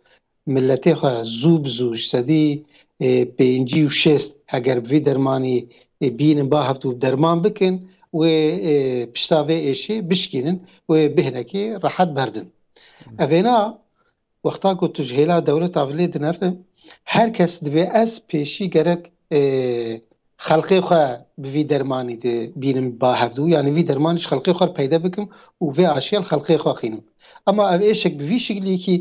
milletê xwe zû bi zû ji sedî, e, pêncî û şêst heger bi vî dermanî, e, bînin ba hevdû derman bikin, wê, e, pişta vê êşê bişkînin, wê bi hinekî rehet berdin. Evêna wexta ku tu ji hêla dewleta vilê dinere, her kes dibê ez pêşî gerek e, xelqê xwe bi vî dermanî de bînim ba hevdû, yanî vî dermanî ji xelqê xwe peyde bikim û vê aşiya li xelqê xwe xînim. Ema ev êşek bi vî şiklîkî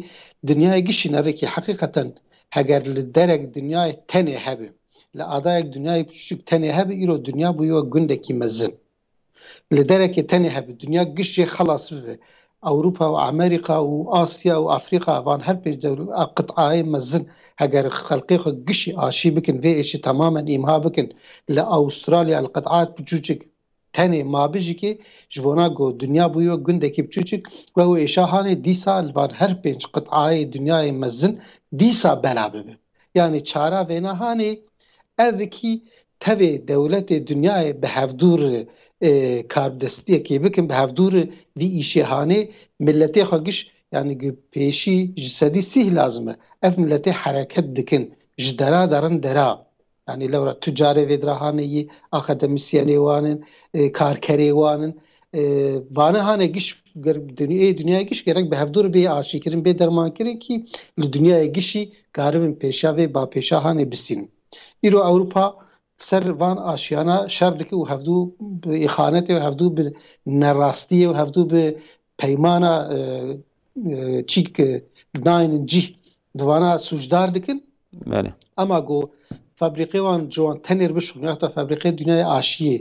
dinyayê gişî nerikî heqîqeten heger li derek dinyayê tenê hebe, li adayek dinyayê piçûçik tenê hebe, îro dinya bûye wek gundekî mezin. Li derekê tenê hebe, dinya giş jê xelas bibe. Ewropa û Amerîka û Asya û Afrîka, van her pênc dew-, a qitayê mezin, heger xelqê xwe gişî aşî bikin, vê êşî temamen îmha bikin, li Awustralya, li qitayek piçûçik tenê mabe jî kê, ji bona ku dinya bûye gundekî piçûçik, we û êşa hanê dîsa li van her pênc qitayê dinyayê mezin dîsa bela bibe. Yanî çara vêna hanê ev ki tevê dewletê dinyayê bi hevdûr, e, karbidestiyekê bikin, bi hevdûr vî îşê hanê milletê xwe giş, yanî gi pêşî ji sedî sîh lazim e. Ev milletê hereket dikin, ji dera derin dera. Yanî lewra tucarê vê dira hanê yî, akademîsyenê wan in, e, karkerê wan in. E, vane hanê giş, ger-, dinyê, ê dinyayê giş gerek bi hevdûr bê aşîkirin, bê dermankirin kî li dinyayê gişî karibin pêşa vê ba pêşa hanê bisînin. Îro Ewropa ser van aşiyana şer dike û hevdû bi îxanetê û hevdû bi nerastiyê û hevdû bi peymana, e, e, çîk, e, naynin cih, bi vana sûcdar dikin. Belê. Ema ku fabrîqê wan ji wan tenêr bişixin, ya da fabrîqê dinyayê aşiyê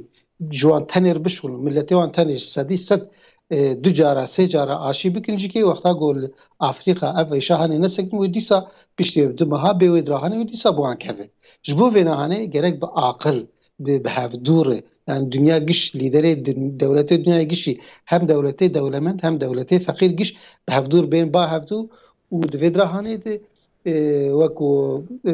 ji wan tenêr bişixin, milletê wan tenê ji sedî sed, e, du cara, sê cara aşî bikin jî kê wexta ku li Afrîka ev êşa hanê nesekin, wê dîsa piştî du meha bê wê dira hanê wê dîsa bi wan keve. Ji bo vêna hanê gerek bi aqil, bi, bi hevdû re, yani dinya giş, lîderê din-, dewletê dinyayê gişî, hem dewletê dewlemend hem dewletê feqîr giş bi hevdû re bên ba hevdû û di vê dira hanê de, e, wekû, e,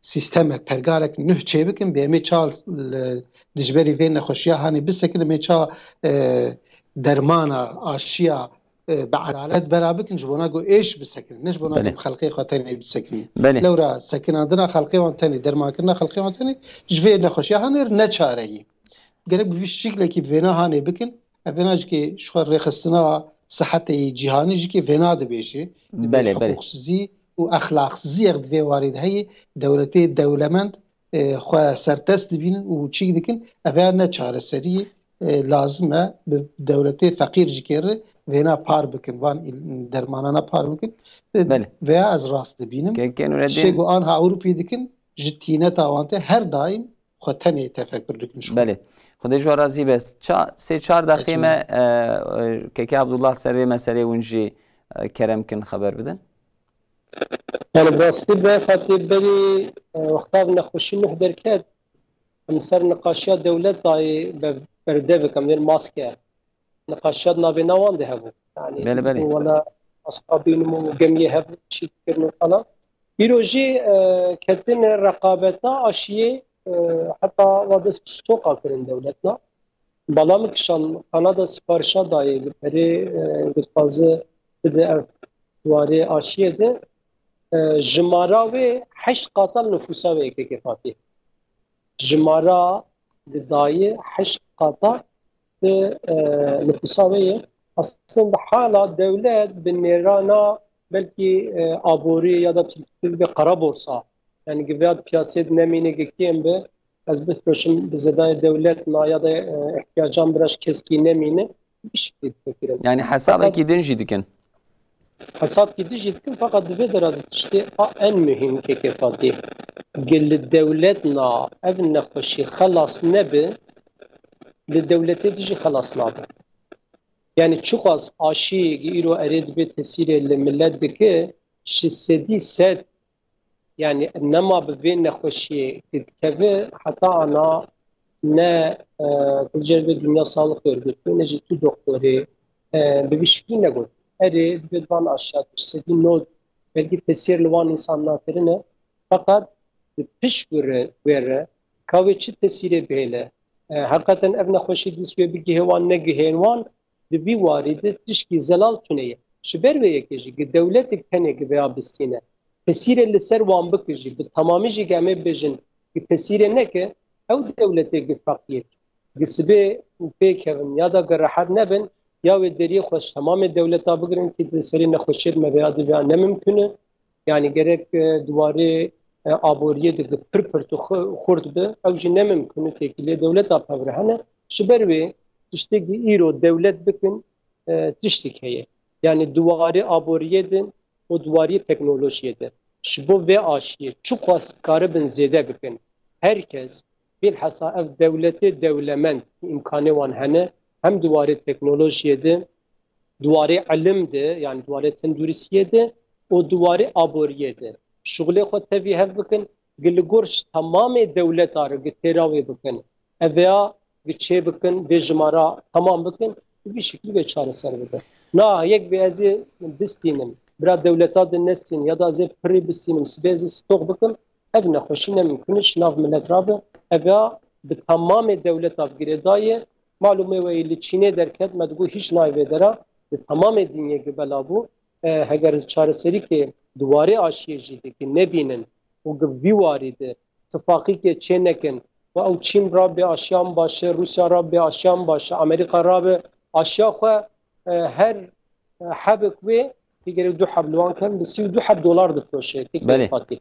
sîstemek, pergalek nuh çêbikin, bê em ê ça li dijberî vê nexweşiya hanê bisekin, em ê ça, e, dermana, aşiya, e, bi edalet bera bikin, ji bona ku êş bisekin, ne ji bona ku Belê. xelqê xwe tenê bisekin. Belê. Lewra sekinandina xelqê wan tenê, dermankirina xelqê wan tenê ji vê nexweşiya hanê re ne çare ye. Gerek bi vî şiklekî bi vêna hanê bikin. Ev vêna jî kê ji xwe rêxistina sihetê yê cîhanî jî kê vêna dibêje. Dibê Belê, belê. Hiqûqsizî û exlaqsiziyek di vê warê de heye. Dewletê dewlemend, e, xwe serdest dibînin û çîk dikin. Ev ya ne çareserî, e, lazim e bi dewletê feqîr jî kê re vêna par bikin, van îl-, dermanana par bikin. E, Belê. Veya ez rast dibînim. Kekê Nureddin. Tiştê ku anha Ewropî dikin, ji tîneta wan te her daîm xwe tenê tefekur dikin ji xwe. Belê. Xwedê ji we razî be. Ça-, sê çar deqê me, e, e, Kekê Abdullah ser vê meselê hûn jî, e, kerem kin xeber bidin. Yani bi rastî be Fatih berî, e, wexta ev nexweşî nuh derket, em ser niqaşiya dewlet dayê be-, berdevik, em vêr maske. Niqaşiya di navê nawan de hebû. Yani Belê, belê. wala maska bînim û gemiyê hebû, çî dikirin û falan. Îro jî, e, ketine reqabeta aşiyê, e, heta wa dest bi stoka kirin dewletna. Bala min kişan Kanada siparişa dayê li perê, e, dixwaze bide ev warê aşiyê de, e, jimara wê heşt qata li nifûsa wê yekê Fatî. Jimara di dayê heşt qata di, e, nifûsa wê ye. Aslında hala dewlet bi nêrana belkî, e, aborî ya da Tirkî dibe qara borsa. Yani gi vêya piyasê de nemîne gi kêm be, ez bifroşim bi zedayê dewlet na ya da, e, ihtiyacan bira ji keskî nemîne, bi şeklî difikirim. Yani hesabekî din jî dikin. Hesabkî din jî dikin, feqet di vê dera de tiştê a en muhîm kekê Fatî. Gi li dewlet na ev nexweşî xelas nebe, li dewletê dijî xelas nabe. Yani çiqas aşî gi îro erê dibe tesîrê li millet dike, ji sedî sed, yani nema bi vê nexweşiyê dikeve heta ana ne, e, tu diceribê Dünya Sağlık Örgütü, ne jî tu doktorê, e, bi vî şiklî negot. Erê, divê di van aşiya de ji sedî nod belkî tesîr li wan însanna kirine, feqet di pişt wê re, wê re, ka wê çi tesîrê bihêle. E, heqeten ev nexweşî dîs wê bigihê wan, negihên wan, di vî warî de tişkî zelal tune ye. Ji ber vê yekê jî gi dewletek tenê gi vêya bistîne, tesîrê li ser wan bike jî, bi temamî jî gi em ê bêjin gi tesîrê neke, ew dewletê gi feqîr, gi sibê pê kevin ya da gi rehet nebin, ya wê deriyê xwe ji temamê dewleta bigirin kî di serê nexweşiyê de me vêya di vêya ne mimkun e. Yani gerek, e, di warê, e, aboriyê de pir pir tu xu- xurt bi, ew jî ne mimkun e têkilê dewleta pevre hene. Ji ber wê tiştekî îro dewlet bikin, e, tiştek heye. Yani di warê aboriyê de û di warê teknolojiyê de. Ji bo vê aşiyê çiqas karibin zêde bikin. Her kes, bilhassa ev dewletê dewlemend îmkanê wan hene, hem di warê teknolojiyê de, di warê ilim de, yani di warê tenduristiyê de û di warê aboriyê de. Şuxulê xwe tevî hev bikin, gi li gor ji temamê dewleta re gi têra wê bikin. Ev ya gi çê bikin, vê jimara temam bikin, bi vî şiklî vê çareser bibe. Na, yek vê ez ê bistînim, bira dewleta din nestîn ya da ez ê pirî bistînim, sibê ez ê stok bikim, ev nexweşî ne mimkun e, ji nav milet rabe, ev ya bi temamê dewleta bi girêdayê, malûmê we yê li Çînê derket, me digot hîç nayê vê dera, bi temamê dinyê gi bela bû, e, heger çareserîkê di warê aşiyê jî dikî nebînin û gi vî warî de tifaqîkê çê nekin û ew Çîn rabe aşiya min baş e, Rûsya rabe aşiya min baş e, Amerîka rabe aşiya xwe, e, her, e, hebik wê tê gerek du heb li wan kin, bi sî û du heb dolar difiroşe. Têkilê Belê. Fatî.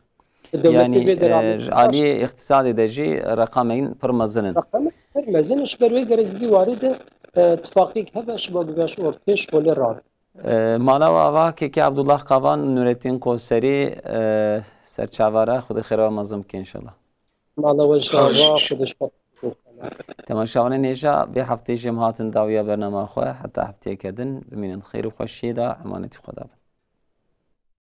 Dewletê Yani, vê dera e, ji aliyê îqtisadê de jî reqamên pir mezin in. Reqamên pir mezin in, ji ber wê gerek di vî warî de, e, tifaqîk hebe, ji bo bi vê ortê şkolê rabe. E, mala we ava Kekê Abdullah Kavan, Nurettin Koserî, e, serçava re, Xwedê xêra we mezin bike înşallah. Mala we ji ava, Xwedê ji xwe. Temaşevanên hêja, vê heftê jî em hatin dawiya bernama xwe, heta hefteyeke din, bimînin xêr û xweşiyê de, emanetî Xweda bin.